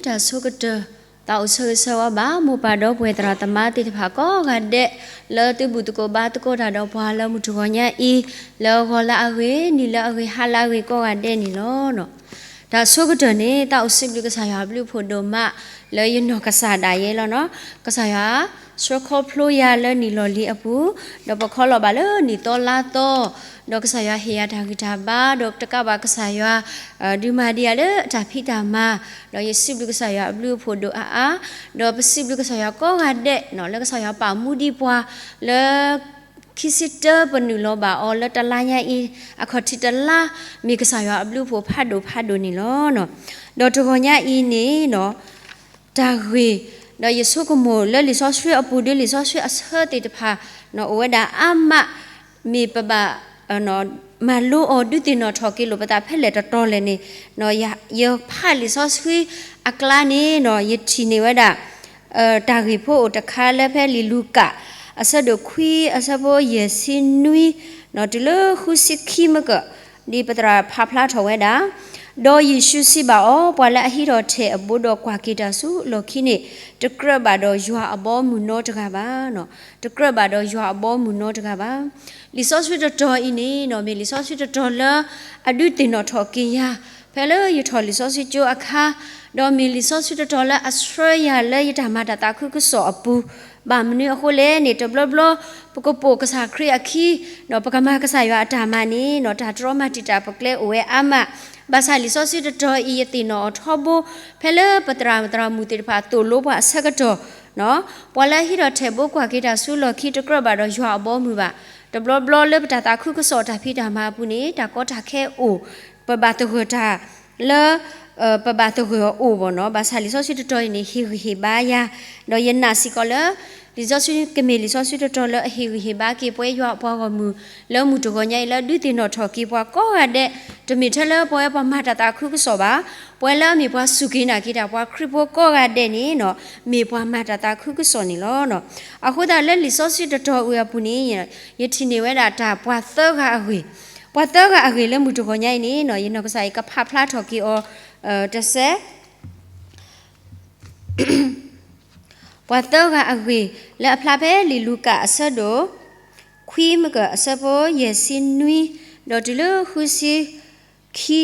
တၢ်ဆိကတၢၢ်, သးအိၣ်ဆၢဂ့ၤဆၢဝါဘၣ် မိၢ်ပၢ်ဒီပုၢ်ဝဲၢ်သရၣ်သမါသ့ၣ်တဖၣ်ကိးဂၤဒဲး, လၢသုဘူၣ်သကိးဘါသကိးတၢ်ဒီးပှၤလၢမုၢ်တဂီၤညါအံၤ, လၢဂီၤလၢအဂ့ၤ, နံၤလၢအဂ့ၤ, ဟါလၢအဂ့ၤကိးဂၤဒဲးန့ၣ်လီၤ. တၢ်ဆိကတၢၢ်န့ၣ် သးအိၣ်စံးဘျုးကစၢ်ယွၤအဘျုးအဖှိၣ်ဒိၣ်မး လၢယနီၢ်ကစၢ်ဒၣ်ယဲလီၤနီၤ. ကစၢ်ယွၤ ဆှၢခီဖျိယၤလၢနံၣ်လီၢ်လံၤအပူၤ, ဒီးပခီလီၤဘၣ်လၢနံၣ်သီလါသီ, ဒီးကစၢ်ယွၤဟ့ၣ်ယၤတၢ်ဂံၢ်တၢ်ဘါ, ဒီးတကးဘၣ်ကစၢ်ယွၤ ဒုးမၤဒံးယၤလၢအတၢ်ဖံးတၢ်မၤ, ဒီးယစံးဘျုးကစၢ်ယွၤအဘျုးအဖှိၣ်ဒိၣ်အါအါ, ဒီးပစံးဘျုးကစၢ်ယွၤကိးဂၤဒဲးနီၤ လၢကစၢ်ယွၤပာ်မူဒံးပှၤ လၢ ခံဆံတၢပနုာ်လီၤဘၣ်အီၤလၢတလါညါအံၤ, အခီၣ်ထံးတလါ, မ့ၢ်ကစၢ်ယွၤအဘျုးအဖှိၣ်ဖးဒိၣ်ဖးဒိၣ်န့ၣ်လီၤ. ဒီးတဂီၤညါအံၤန့ၣ်နီၤ တၢ်ဂ့ၢ်, ဒီးယဆိကမိၣ်လၢလံာ်စီဆှံအပူၤ ဒီးလံာ်စီဆှံအဆၢသ့ၣ်တဖၣ် အိၣ်ဝဲဒၣ်အါမး, မ့ၢ်ပဘၣ် မၤလိအီၤဒုးသ့ၣ်နီၣ်ထီၣ်က့ၤလိာ်ပသးဖဲလဲၣ်တတီၤလဲၣ်န့ၣ်, ယဖးလံာ်စီဆှံအကျါန့ၣ်နီၤ ယထံၣ်န့ၢ်ဝဲဒၣ် တၢ်ဂ့ၢ်ဖိအိၣ်တခါလၢဖဲလံာ်လူၤကၣ် အဆၢဒိၣ်ခွံ အဆၢဖိယဲၢ်ဆံနွံ တုၤလၢဃုဆံခံမ့ၢ်ကၢၢ်, ဒ်ပသရၣ်ဖးဖျါထီၣ်ဝဲဒၣ်, ဒီးယ့ၣ်ၡူးစံးဘၣ်အီၤ, ပှၤလၢအဟံးထီၣ်ထဲၣ်အဘိဒီးကွၢ်က့ၤတၢ်ဆူလီၢ်ခံန့ၣ်, တကြၢးဘၣ်ဒီးယွၤအဘီအမုၢ်နီတဂၤဘၣ်. တကြၢးဘၣ်ဒီးယွၤအဘီအမုၢ်နီတဂၤဘၣ်. လံာ်စီဆှံတတီၤအံၤန့ၣ်နီၤ မ့ၢ်လံာ်စီဆှံတတီၤလၢ အဒုးသ့ၣ်နီၣ်ထီၣ်က့ၤယၤ ဖဲလၢယထီၣ်လံာ်စီဆှံကၠိအခါ, ဒီးမ့ၢ်လံာ်စီဆှံတတီၤလၢအဆှၢယၤလၢယတၢ်မၤတၢ်သးခုကစီၣ်အပူၤ, ဘၣ်မနုၤအဃိလဲၣ်န့ၣ် တဘျီဘျီ ပကပိာ်ကစၢ်ခရံာ်အခံ, ဒီးပကမၤကစၢ်ယွၤအတၢ်မၤန့ၣ်နီၤ တၢ်တြီမၤတံာ်တာ်ပကျဲအိၣ်ဝဲအါမး, ဘၣ်ဆၣ်လံာ်စီဆှံတတီၤအံၤ ယသ့ၣ်နီၣ်အီၤထီဘိ, ဖဲလၢပသရၣ်မုၣ်သရၣ်မုၣ်သ့ၣ်တဖၣ်သိၣ်လိပှၤအဆၢကတီၢ် ပှၤလၢအဟံးထီၣ်ထဲၣ်ဘိကွၢ်က့ၤတၢ်ဆူလီၢ်ခံတကြၢးဘၣ်ဒီးယွၤအဘီအမုၢ်ဘၣ်. တဘျီဘျီလၢပတၢ်သးခုကစီၣ်တၢ်ဖံးတၢ်မၤအပူၤန့ၣ် တၢ်ကီတၢ်ခဲအိၣ်, ပဘၣ်သဂၢၢ်တၢ်လၢ ပဘၣ်သဂၢၢ်အအိၣ်ဘၣ်နီၤ. ဘၣ်ဆၣ်လံာ်စီဆှံတတီၤအံၤန့ၣ် ဟ့ၣ်ဂံၢ်ဟ့ၣ်ဘါယၤ, ဒီးယနာ်စ့ၢ်ကီးလၢ လံာ်စီဆှံကမ့ၢ်လံာ်စီဆှံတတီၤလၢအဟ့ၣ်ဂံၢ်ဟ့ၣ်ဘါက့ၤပဝဲယွၤအပှၤဂီၢ်မုၢ် လၢမုၢ်တဂီၤညါအံၤလၢဒုးသ့ၣ်နီၣ်ထီၣ်က့ၤပှၤကိးဂၤဒဲး, တမ့ၢ်ထဲလၢပဝဲပှၤမၤတၢ်သးခုကစီၣ်ဘၣ်, ပဝဲလၢအမ့ၢ်ပှၤစူၢ်က့ၤနာ်က့ၤတၢ်ပှၤခရံာ်ဖိကိးဂၤဒဲးန့ၣ်နီၤ မ့ၢ်ပှၤမၤတၢ်သးခုကစီၣ်န့ၣ်လီၤ. အဃိသတးလၢလံာ်စီဆှံတတီၤအံၤအပူၤန့ၣ် ယထံၣ်န့ၢ်ဝဲဒၣ်တၢ်ပှၤသၢဂၤအဂ့ၢ်, ပှၤသၢဂၤအဂ့ၢ်လၢမုၢ်တဂီၤညါအံၤန့ၣ်နီၤ ယနီၢ်ကစၢ်အံၤကဖးဖျါထီၣ်က့ၤအီၤ တစဲး ပှၤသၢဂၤအဂ့ၢ် လၢအဖျါဖဲလံာ်လူၤကၣ်အဆၢဒိၣ် ခွံမ့ၢ်ကၢၢ်အဆၢဖိယဲၢ်ဆံနွံ ဒီးတုၤလၢဃုဆံခံ,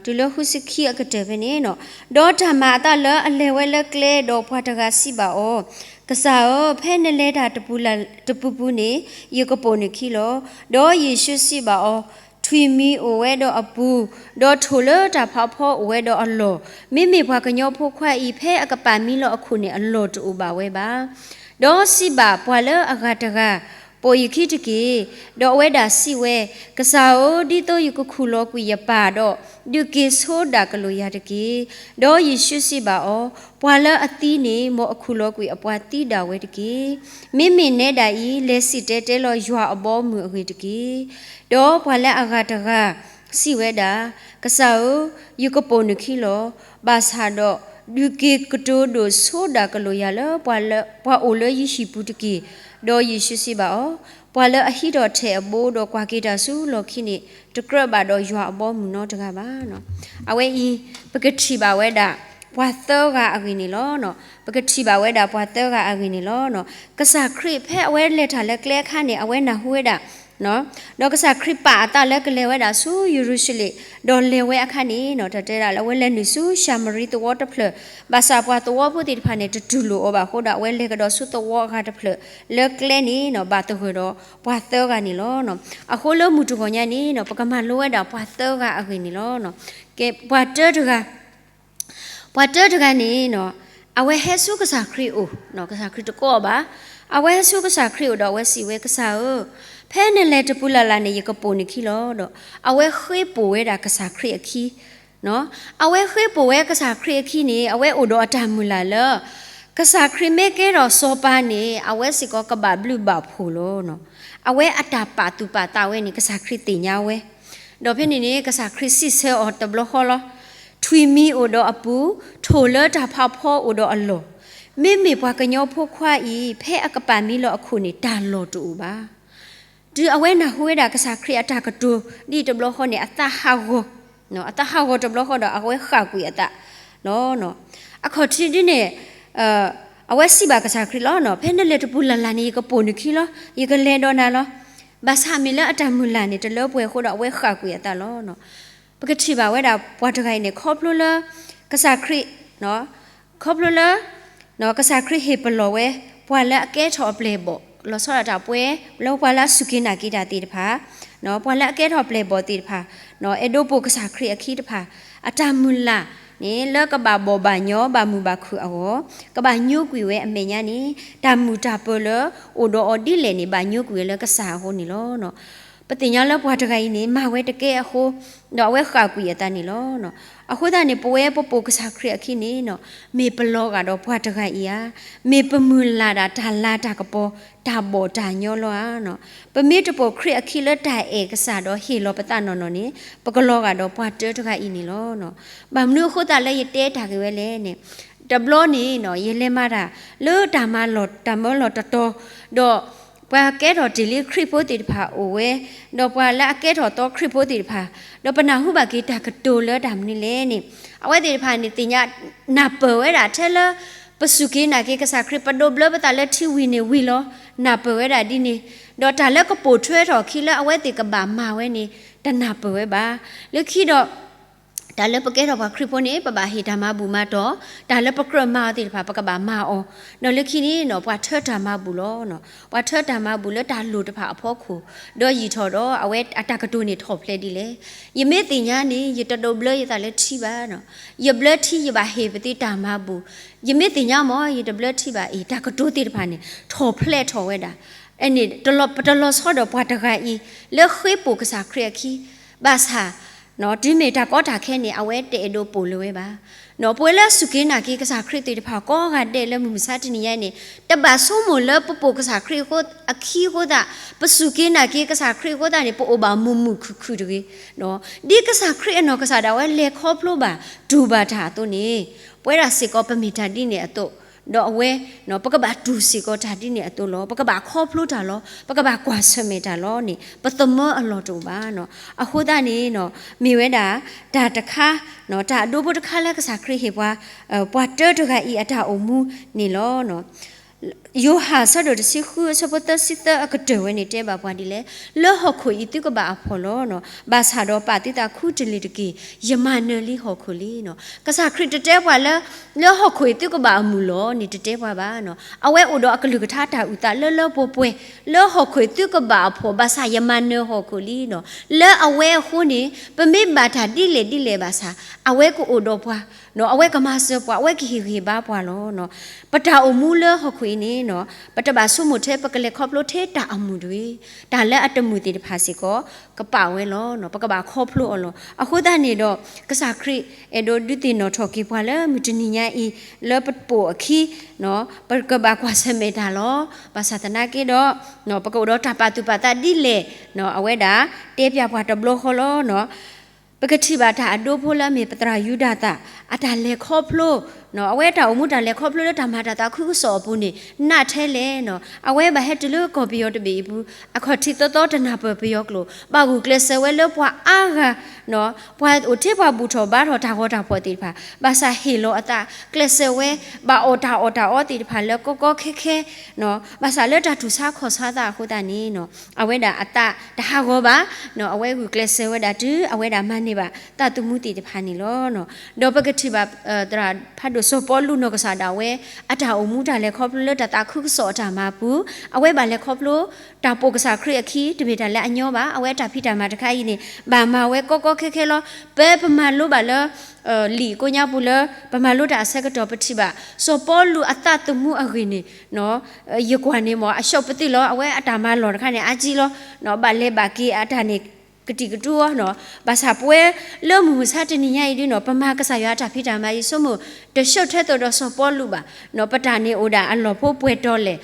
တုၤလၢဃုဆံခံအကတၢၢ်ဖဲန့ၣ်နီၤ, ဒီးတၢ်မၤအသးလၢအလဲၤဝဲလၢကျဲ ဒီးပှၤတဂၤစံးဘၣ်အီၤ, ကစၢ်ဧၢ, ဖဲနလဲၤတၢ်တပူၤလၢ်တပူၤပူၤန့ၣ် ယကပိာ်နခံလီၤ. ဒီးယ့ၣ်ၡူးစံးဘၣ်အီၤ, ထွံၣ်မံၤအိၣ်ဝဲဒီးအပူၤ, ဒီးထိၣ်လၢတၢ်ဖးဖီအိၣ်ဝဲဒီးအလီၢ်, မ့မ့ၢ်ပှၤကညီဖိခွါအံၤ ဖဲအကပာ်မံလီၤအခိၣ်န့ၣ် အလီၢ်တအိၣ်ဘၣ်ဝဲဘၣ်. ဒီးစံးဘၣ်ပှၤလၢအဂၤတဂၤ, ပိာ်ယခံတက့ၢ်. ဒီးအဝဲဒၣ်စံးဝဲ, ကစၢ်ဧၢ, ဒ်သိးယကခူၣ်လီၤကွံာ်ယပၢ်ဒီး, ဒုးက့ၤဆိဒၣ်ကလုာ်ယၤတက့ၢ်. ဒီးယ့ၣ်ၡူးစံးဘၣ်အီၤ, ပှၤလၢအသံန့ၣ် မ်အခူၣ်လီၤကွံာ်အပှၤသံဒၣ်ဝဲတက့ၢ်. မ့မ့ၢ်နဲဒၣ်အံၤ, လဲၤစံၣ်တဲၤတဲလီၤယွၤအဘီအမုၢ်အဂ့ၢ်တက့ၢ်. ဒီးပှၤလၢအဂၤတဂၤစံးဝဲဒၣ်, ကစၢ်ဧၢ, ယကပိာ်နခံလီၤ. ဘၣ်ဆၣ်ဒီး, ဒုးက့ၤကတိၤဒိၣ်ဆိဒၣ်ကလုာ်ယၤလၢ ပှၤအိၣ်လၢယဟံၣ်ပူၤတက့ၢ်. ဒီးယ့ၣ်ၡူးစံးဘၣ်အီၤ, ပှၤလၢအဟံးထီၣ်ထဲၣ်အဘိဒီးကွၢ်က့ၤတၢ်ဆူလီၢ်ခံန့ၣ် တကြၢးဘၣ်ဒီးယွၤအဘီအမုၢ်နီတဂၤဘၣ်. အဝဲအံၤ, ပကထံၣ်ဘၣ်ဝဲဒၣ် ပှၤသၢဂၤအဂ့ၢ်န့ၣ်လီၤ. ပကထံၣ်ဘၣ်ဝဲဒၣ်ပှၤသၢဂၤအဂ့ၢ်န့ၣ်လီၤ. ကစၢ်ခရံာ်ဖဲအဝဲလဲၤတၢ်လၢကျဲအခါန့ၣ် အဝဲနၢ်ဟူဝဲဒၣ် ဒီးကစၢ်ခရံာ်ပာ်အသးလၢကလဲၤဝဲဒၣ်ဆူယရူၤၡလ့ၣ်, ဒီးလဲၤဝဲအခါန့ၣ်နီၤ တၢ်တဲဒၣ်လၢအဝဲလဲၤနုာ်ဆူၡၤမရံသဝီတဖျၢၣ်, ဘၣ်ဆၣ်ပှၤသဝီဖိသ့ၣ်တဖၣ်န့ၣ် တတူၢ်လိာ်အီၤဘၣ်အဃိဒီး အဝဲလဲၤကဒီးဆူသဝီအဂၤတဖျၢၣ်လၢကျဲန့ၣ်နီၤ ဘၣ်သဂၢၢ်ဒီးပှၤသၢဂၤန့ၣ်လီၤ. အဃိလၢမုၢ်တဂီၤညါန့ၣ်နီၤ ပကမၤလိဝဲဒၣ်ပှၤသၢဂၤအဂ့ၢ်န့ၣ်လီၤ. ကဲ, ပှၤတၢတဂၤ ပှၤတၢတဂၤန့ၣ်နီၤ အဝဲဟဲဆူကစၢ်ခရံာ်အိၣ်, ကစၢ်ခရံာ်တကိးအီၤဘၣ်. အဝဲဟဲဆူကစၢ်ခရံာ်အိၣ်ဒီးအဝဲစံးဝဲ ကစၢ်ဧၢ, ဖဲနလဲၤတပူၤလၢ်လၢ်န့ၣ် ယကပိာ်နခံလီၤ. ဒီးအဝဲဃ့ပိာ်ဝဲဒၣ်ကစၢ်ခရံာ်အခံ, အဝဲဃ့ပိာ်ဝဲကစၢ်ခရံာ်အခံန့ၣ် အဝဲအိၣ်ဒီးအတၢ်မုၢ်လၢ်လၢ ကစၢ်ခရံာ်မ့ၢ်ကဲထီၣ်စီၤပၤန့ၣ် အဝဲစ့ၢ်ကီးကဘၣ်ဘျုးဘၣ်ဖှိၣ်လီၤ. အဝဲအတၢ်ပာ်သူၣ်ပာ်သးဝဲန့ၣ် ကစၢ်ခရံာ်သ့ၣ်ညါဝဲ ဒီးဖဲန့ၣ်န့ၣ် ကစၢ်ခရံာ်စံးဆၢအီၤတဘျီဃီလီၤ. ထွံၣ်မံၤအိၣ်ဒီးအပူၤ, ထိၣ်လၢတၢ်ဖးဖီအိၣ်ဒီးအလီၢ်, မ့မ့ၢ်ပှၤကညီဖိခွါအံၤ ဖဲအကပာ်မံလီၤအခိၣ်န့ၣ် တၢ်လီၢ်တအိၣ်ဘၣ်. တုၤအဝဲနၢ်ဟူဝဲဒၣ်ကစၢ်ခရံာ်အတၢ်ကတိၤဒ်တဘျီဃီန့ၣ် အသးဟးဂီၤ, အသးဟးဂီၤတဘျီဃီဒီး အဝဲဃၣ်ကွံာ်အသးလီၤ. အခီၣ်ထံးဒ်န့ၣ် အဝဲစံးဘၣ်ကစၢ်ခရံာ်လီၤ. ဖဲနလဲၤတပူၤလၢ်လၢ်န့ၣ် ယကပိာ်နခံလီၤ, ယကလဲၤဒီးနၤလီၤ. ဘၣ်ဆၣ်မ့ၢ်လၢအတၢ်မုၢ်လၢ်န့ၣ် တလၢပှဲၤအဃိဒီး အဝဲဃၣ်ကွံာ်အသးလီၤ. ပကထံၣ်ဘၣ်ဝဲဒၣ်ပှၤတဂၤအံၤန့ၣ် ခီဖျိလၢ ကစၢ်ခရံာ် ခီဖျိလၢ ကစၢ်ခရံာ်ဟ့ၣ်ပလီၢ်ဝဲ ပှၤလၢအကဲထီၣ်အပျဲၢ်အဘီၣ် လီၤဆီဒၣ်တၢ်ပှဲၤ လၢပှၤလၢအစူၢ်က့ၤနာ်က့ၤတၢ်သ့ၣ်တဖၣ်, ပှၤလၢအကဲထီၣ်ပျဲၢ်ဘီၣ်သ့ၣ်တဖၣ်, အဲၣ်ဒိးပိာ်ကစၢ်ခရံာ်အခံတဖၣ် အတၢ်မုၢ်လၢ်န့ၣ် လၢကဘၣ်ဘီၣ်ဘၣ်ညီ ဘၣ်မုာ်ဘၣ်ခုၣ်အဂီၢ် ကဘၣ်ညိကွံာ်ဝဲအမဲာ်ညါန့ၣ် တၢ်မုာ်တၢ်ပၢၤလၢအိၣ်ဒီးအီၤဒ်လဲၣ်န့ၣ် ဘၣ်ညိကွံာ်ဝဲလၢကစၢ်အဃိန့ၣ်လီၤ. ပသ့ၣ်ညါလၢပှၤတဂၤအံၤန့ၣ် မၤဝဲတကဲအဃိ ဒီးအဝဲဃၣ်ကွံာ်အသးန့ၣ်လီၤ. အဃိသတးန့ၣ် ပဝဲပပိာ်ကစၢ်ခရံာ်အခံန့ၣ် မ့ၢ်ပလီၤဂာ်ဒီးပှၤတဂၤအံၤဧါ, မ့ၢ်ပမုၢ်လၢ်ဒၣ်တၢ်လၤတၢ်ကပီၤ တၢ်ဘီၣ်တၢ်ညီလီၤဧါ. ပမ့ၢ်တပိာ်ခရံာ်အခံလၢတၢ်အဲၣ်ကစၢ်ဒီးဟ့ၣ်လီၤပသးနီၢ်နီၢ်န့ၣ် ပကလီၤဂာ်ဒီးပှၤတၢတဂၤအံၤန့ၣ်လီၤ. ဘၣ်မနုၤအဃိသတးလၢယတဲတၢ်ဂ့ၢ်ဝဲလဲၣ်န့ၣ်, တဘျီန့ၣ် ယလဲၤမၤတၢ်လၢတၢ်မၤလီၢ်တၢ်မၢလီၢ်တတီၤ, ဒီးပှၤကဲထီၣ်တ့ၢ်လံခရံာ်ဖိသ့ၣ်တဖၣ်အိၣ်ဝဲ, ဒီးပှၤလၢအကဲထီၣ်သီခရံာ်ဖိသ့ၣ်တဖၣ်, ဒီးပနၢ်ဟူဘၣ်က့ၤတၢ်ကတိၤလၢတၢ်မနုၤလဲၣ်န့ၣ်, အဝဲသ့ၣ်တဖၣ်န့ၣ်သ့ၣ်ညါ နၢ်ပၢၢ်ဝဲဒၣ်ထဲလၢ ပစူၢ်က့ၤနာ်က့ၤကစၢ်ခရံာ် ပဒိးဘျၢပသးလၢထံဝံၤန့ၣ်ဝံၤလီၤ. နၢ်ပၢၢ်ဝဲဒၣ်ဒ်န့ၣ်, ဒီးတၢ်လၢကပိာ်ထွဲထီၣ်အခံလၢအဝဲသ့ၣ်ကဘၣ်မၤဝဲန့ၣ် တနၢ်ပၢၢ်ဝဲဘၣ်. လၢခံဒီး တၢ်လၢပကဲထီၣ်ပှၤခရံာ်ဖိန့ၣ် ပဘၣ်ဟ့ၣ်တၢ်မၤဘူၣ်မၤတီၢ်, တၢ်လၢပကြၢးမၤအီၤသ့ၣ်တဖၣ် ပကဘၣ်မၤအီၤ, ဒီးလၢခံန့ၣ် ပှၤထၢတၢ်မၤဘူၣ်လီၤ. ပှၤထၢတၢ်မၤဘူၣ်လၢတၢ်လိၣ်တဖၣ်အဖီခိၣ်, ဒီးယံာ်ထီၣ်ဒီးအဝဲအတၢ်ကတိၤန့ၣ်ထီၣ်ဖျဲးဒ်လဲၣ်. ယမ့ၢ်သ့ၣ်ညါန့ၣ် ယတဒိးဘျၢယသးလၢထံဘၣ်, ယဘျၢထံယဘၣ်ဟ့ၣ်ပသ့တၢ်မၤဘူၣ်, ယမ့ၢ်သ့ၣ်ညါမ့ၢ် ယတဘျၢထံဘၣ်အံၤ တၢ်ကတိၤသ့ၣ်တဖၣ်န့ၣ် ထီၣ်ဖျဲးထီၣ်ဝဲဒၣ်, အန့ၣ် ပတလီၤဆီဒီးပှၤတဂၤအံၤ လၢဃ့ပိာ်ကစၢ်ခရံာ်အခံ, ဘၣ်ဆၣ် တုၤမ့ၢ်တၢ်ကီတၢ်ခဲန့ၣ် အဝဲတအဲၣ်ဒိးပိာ်လၢၤဝဲဘၣ်. ပဝဲလၢအစူၢ်က့ၤနာ်က့ၤကစၢ်ခရံာ်သ့ၣ်တဖၣ်ကိးဂၤဒဲးလၢမုၢ်မဆါတနံၤညါအံၤန့ၣ် တဘၣ်ဆိကမိၣ်လၢပပိာ်ကစၢ်ခရံာ်အခံအဃိသတး, ပစူၢ်က့ၤနာ်က့ၤကစၢ်ခရံာ်အဃိသတးန့ၣ် ပအိၣ်ဘၣ်မုာ်မုာ်ခုၣ်ခုၣ်တဂ့ၤ. ဒ်ကစၢ်ခရံာ်အနီၢ်ကစၢ်ဒၣ်ဝဲလဲၤခီဖျိဘၣ်တူၢ်ဘၣ်တၢ်အသိးန့ၣ်, ပဝဲဒၣ်စ့ၢ်ကီးပမ့ၢ်တၢ်ဒ်န့ၣ်အသိး, ဒီးအဝဲ ပကဘၣ်တူၢ်စ့ၢ်ကီးတၢ်ဒ်န့ၣ်အသိးလီၤ. ပကဘၣ်ခီဖျိတၢ်လီၤ. ပကဘၣ်ကွၢ်ဆၢၣ်မဲာ်တၢ်လီၤန့ၣ် ပသမၢအလီၢ်တအိၣ်ဘၣ်. အဃိသတးန့ၣ် မ့ၢ်ဝဲဒၣ် တၢ်တခါ, တၢ်အဒိဖိတခါလၢကစၢ်ခရံာ်ဟ့ၣ်ပှၤ, ပှၤတၢတဂၤအံၤအတၢ်အိၣ်မူန့ၣ်လီၤ. ယိၤဟၣ်အဆၢဒိၣ်တဆံဃုအဆၢဖိသၢဆံသၢအကတၢၢ်ဝဲန့ၣ်တဲဘၣ်ပှၤဒ်လဲၣ်, လၢဟီၣ်ခိၣ်အံၤသုကဘၣ်အဖှီၣ်လီၤ. ဘၣ်ဆၣ်ဒီးပာ်သုသးခူတလ့ၢ်တက့ၢ်, ယမၤနၢၤလံဟီၣ်ခိၣ်လံ. ကစၢ်ခရံာ်တတဲပှၤလၢ လၢဟီၣ်ခိၣ်အံၤသုကဘၣ်အမုာ်လီၤန့ၣ် တတဲပှၤဘၣ်. အဝဲအိၣ်ဒီးအကလုၢ်ကထါတၢ်အုၣ်သးလၢလၢပှဲၤပှဲၤ, လၢဟီၣ်ခိၣ်အံၤသုကဘၣ်အဖှီၣ်, ဘၣ်ဆၣ်ယမၤနၢၤဟီၣ်ခိၣ်လံ. လၢအဝဲအဃိန့ၣ် ပမ့ၢ်ဘၣ်တၢ်ဒ်လဲၣ်ဒ်လဲၣ်ဘၣ်ဆၣ် အဝဲကအိၣ်ဒီးပှၤ, အဝဲကမၤစၢၤပှၤ, အဝဲကဟ့ၣ်ဂံၢ်ဘါပှၤလီၤ. ပတၢ်အိၣ်မူလၢဟီၣ်ခိၣ်အံၤန့ၣ် ပတဘၣ်ဆိကမိၣ်ထဲပကလဲၤခီဖျိထဲတၢ်အမုာ်တဂ့ၤ, တၢ်လၢအတမုာ်သ့ၣ်တဖၣ်စ့ၢ်ကီး ကပာ်ဝဲလီၤ. ပကဘၣ်ခီဖျိအီၤလီၤ. အဃိသတးန့ၣ်ဒီး ကစၢ်ခရံာ်အဲၣ်ဒိးဒုးသ့ၣ်နီၣ်ထီၣ်က့ၤပှၤလၢမုၢ်တနံၤညါအံၤ လၢပပိာ်အခံ ပကဘၣ်ကွၢ်ဆၢၣ်မဲာ်တၢ်လီၤ. ဘၣ်ဆၣ်သနာ်က့ဒီး ပကအိၣ်ဒီးတၢ်ပာ်သူၣ်ပာ်သးဒ်လဲၣ်, အဝဲဒၣ်တဲပၠးပှၤတဘျီဃီလီၤ. ပကထံၣ်ဘၣ်တၢ်အဒိဖိလၢအမ့ၢ်ပသရၣ်ယူဒၤသၣ် အတၢ်လဲၤခီဖျိ, အဝဲတၢ်အိၣ်မူတၢ်လဲၤခီဖျိလၢတၢ်မၤတၢ်သးခုကစီၣ်အပူၤန့ၣ် နးထဲလဲၣ်. အဝဲဘၣ်ဟဲတုၤလၢကီၢ်ပယီၤတဘ့ၣ်အံၤပူၤ အခီၣ်ထံးသီသီတနၢ်ပၢၢ်ပယီၤကျိာ်, ဘၣ်ဂုာ်ကျဲးစၢးဝဲလၢပှၤအါဂၤ ပှၤအိၣ်ထဲပှၤဘူၣ်ထီၣ်ဘါထီၣ်တၢ်ဂီၤတၢ်ဖီၣ်သ့ၣ်တဖၣ်, ဘၣ်ဆၣ်ဟ့ၣ်လီၤအသးကျဲးစၢးဝဲ ဘၣ်အီၣ်တၢ်အီၣ်တၢ်အီသ့ၣ်တဖၣ်လၢကီကီခဲခဲ, ဘၣ်ဆၣ်လၢတၢ်တူၢ်ဆါခီၣ်ဆါသးအဃိသတးန့ၣ် အဝဲဒၣ်အသးတဟးဂီၤဘၣ်, အဝဲဂုာ်ကျဲးစၢးဝဲဒၣ်တုၤအဝဲဒၣ်မၤန့ၢ်ဘၣ်သးသမူသ့ၣ်တဖၣ်န့ၣ်လီၤ. ဒီးပကထံၣ်ဘၣ် သရၣ်ဖးဒိၣ်စီၤပီလူးနီၢ်ကစၢ်ဒၣ်ဝဲ အတၢ်အိၣ်မူတၢ်လဲၤခီဖျိလၢတၢ်သးခုကစီၣ်အတၢ်မၤပူၤ, အဝဲဘၣ်လဲၤခီဖျိ တၢ်ပိာ်ကစၢ်ခရံာ်အခံ တမ့ၢ်တၢ်လၢအညီဘၣ်. အဝဲအတၢ်ဖံးတၢ်မၤတခါအံၤန့ၣ် ဘၣ်မၤဝဲကီကီခဲခဲလီၤ. ပပမၤလိဘၣ်လၢ လံာ်ကိးညါပူၤလၢ ပမၤလိတၢ်အဆၢကတီၢ်ပထံၣ်ဘၣ် စီၤပီလူးအသးသမူအဂ့ၢ်န့ၣ် ယကွၢ်န့ၣ်မ့ၢ် အရှုံးပသံလီၤ. အဝဲအတၢ်မၤလီၢ်တခါန့ၣ် အါကံလီၤ. ဘၣ်လဲၤဘၣ်က့ၤအတၢ်န့ၣ် ကတံာ်ကတူာ်အီၤ, ဘၣ်ဆၣ်ပဝဲလၢမုၢ်မဆါတနံၤညါအံၤဒ်နီၤ ပမၤကစၢ်ယွၤအတၢ်ဖံးတၢ်မၤအံၤ ဆိကမိၣ် တရှုံးထဲသိးဒီးစီၤပီလူးဘၣ်. ပတၢ်န့ၣ်အိၣ်ဒၣ်အလီၢ်ဖိပှဲၤတီၤလဲၣ်,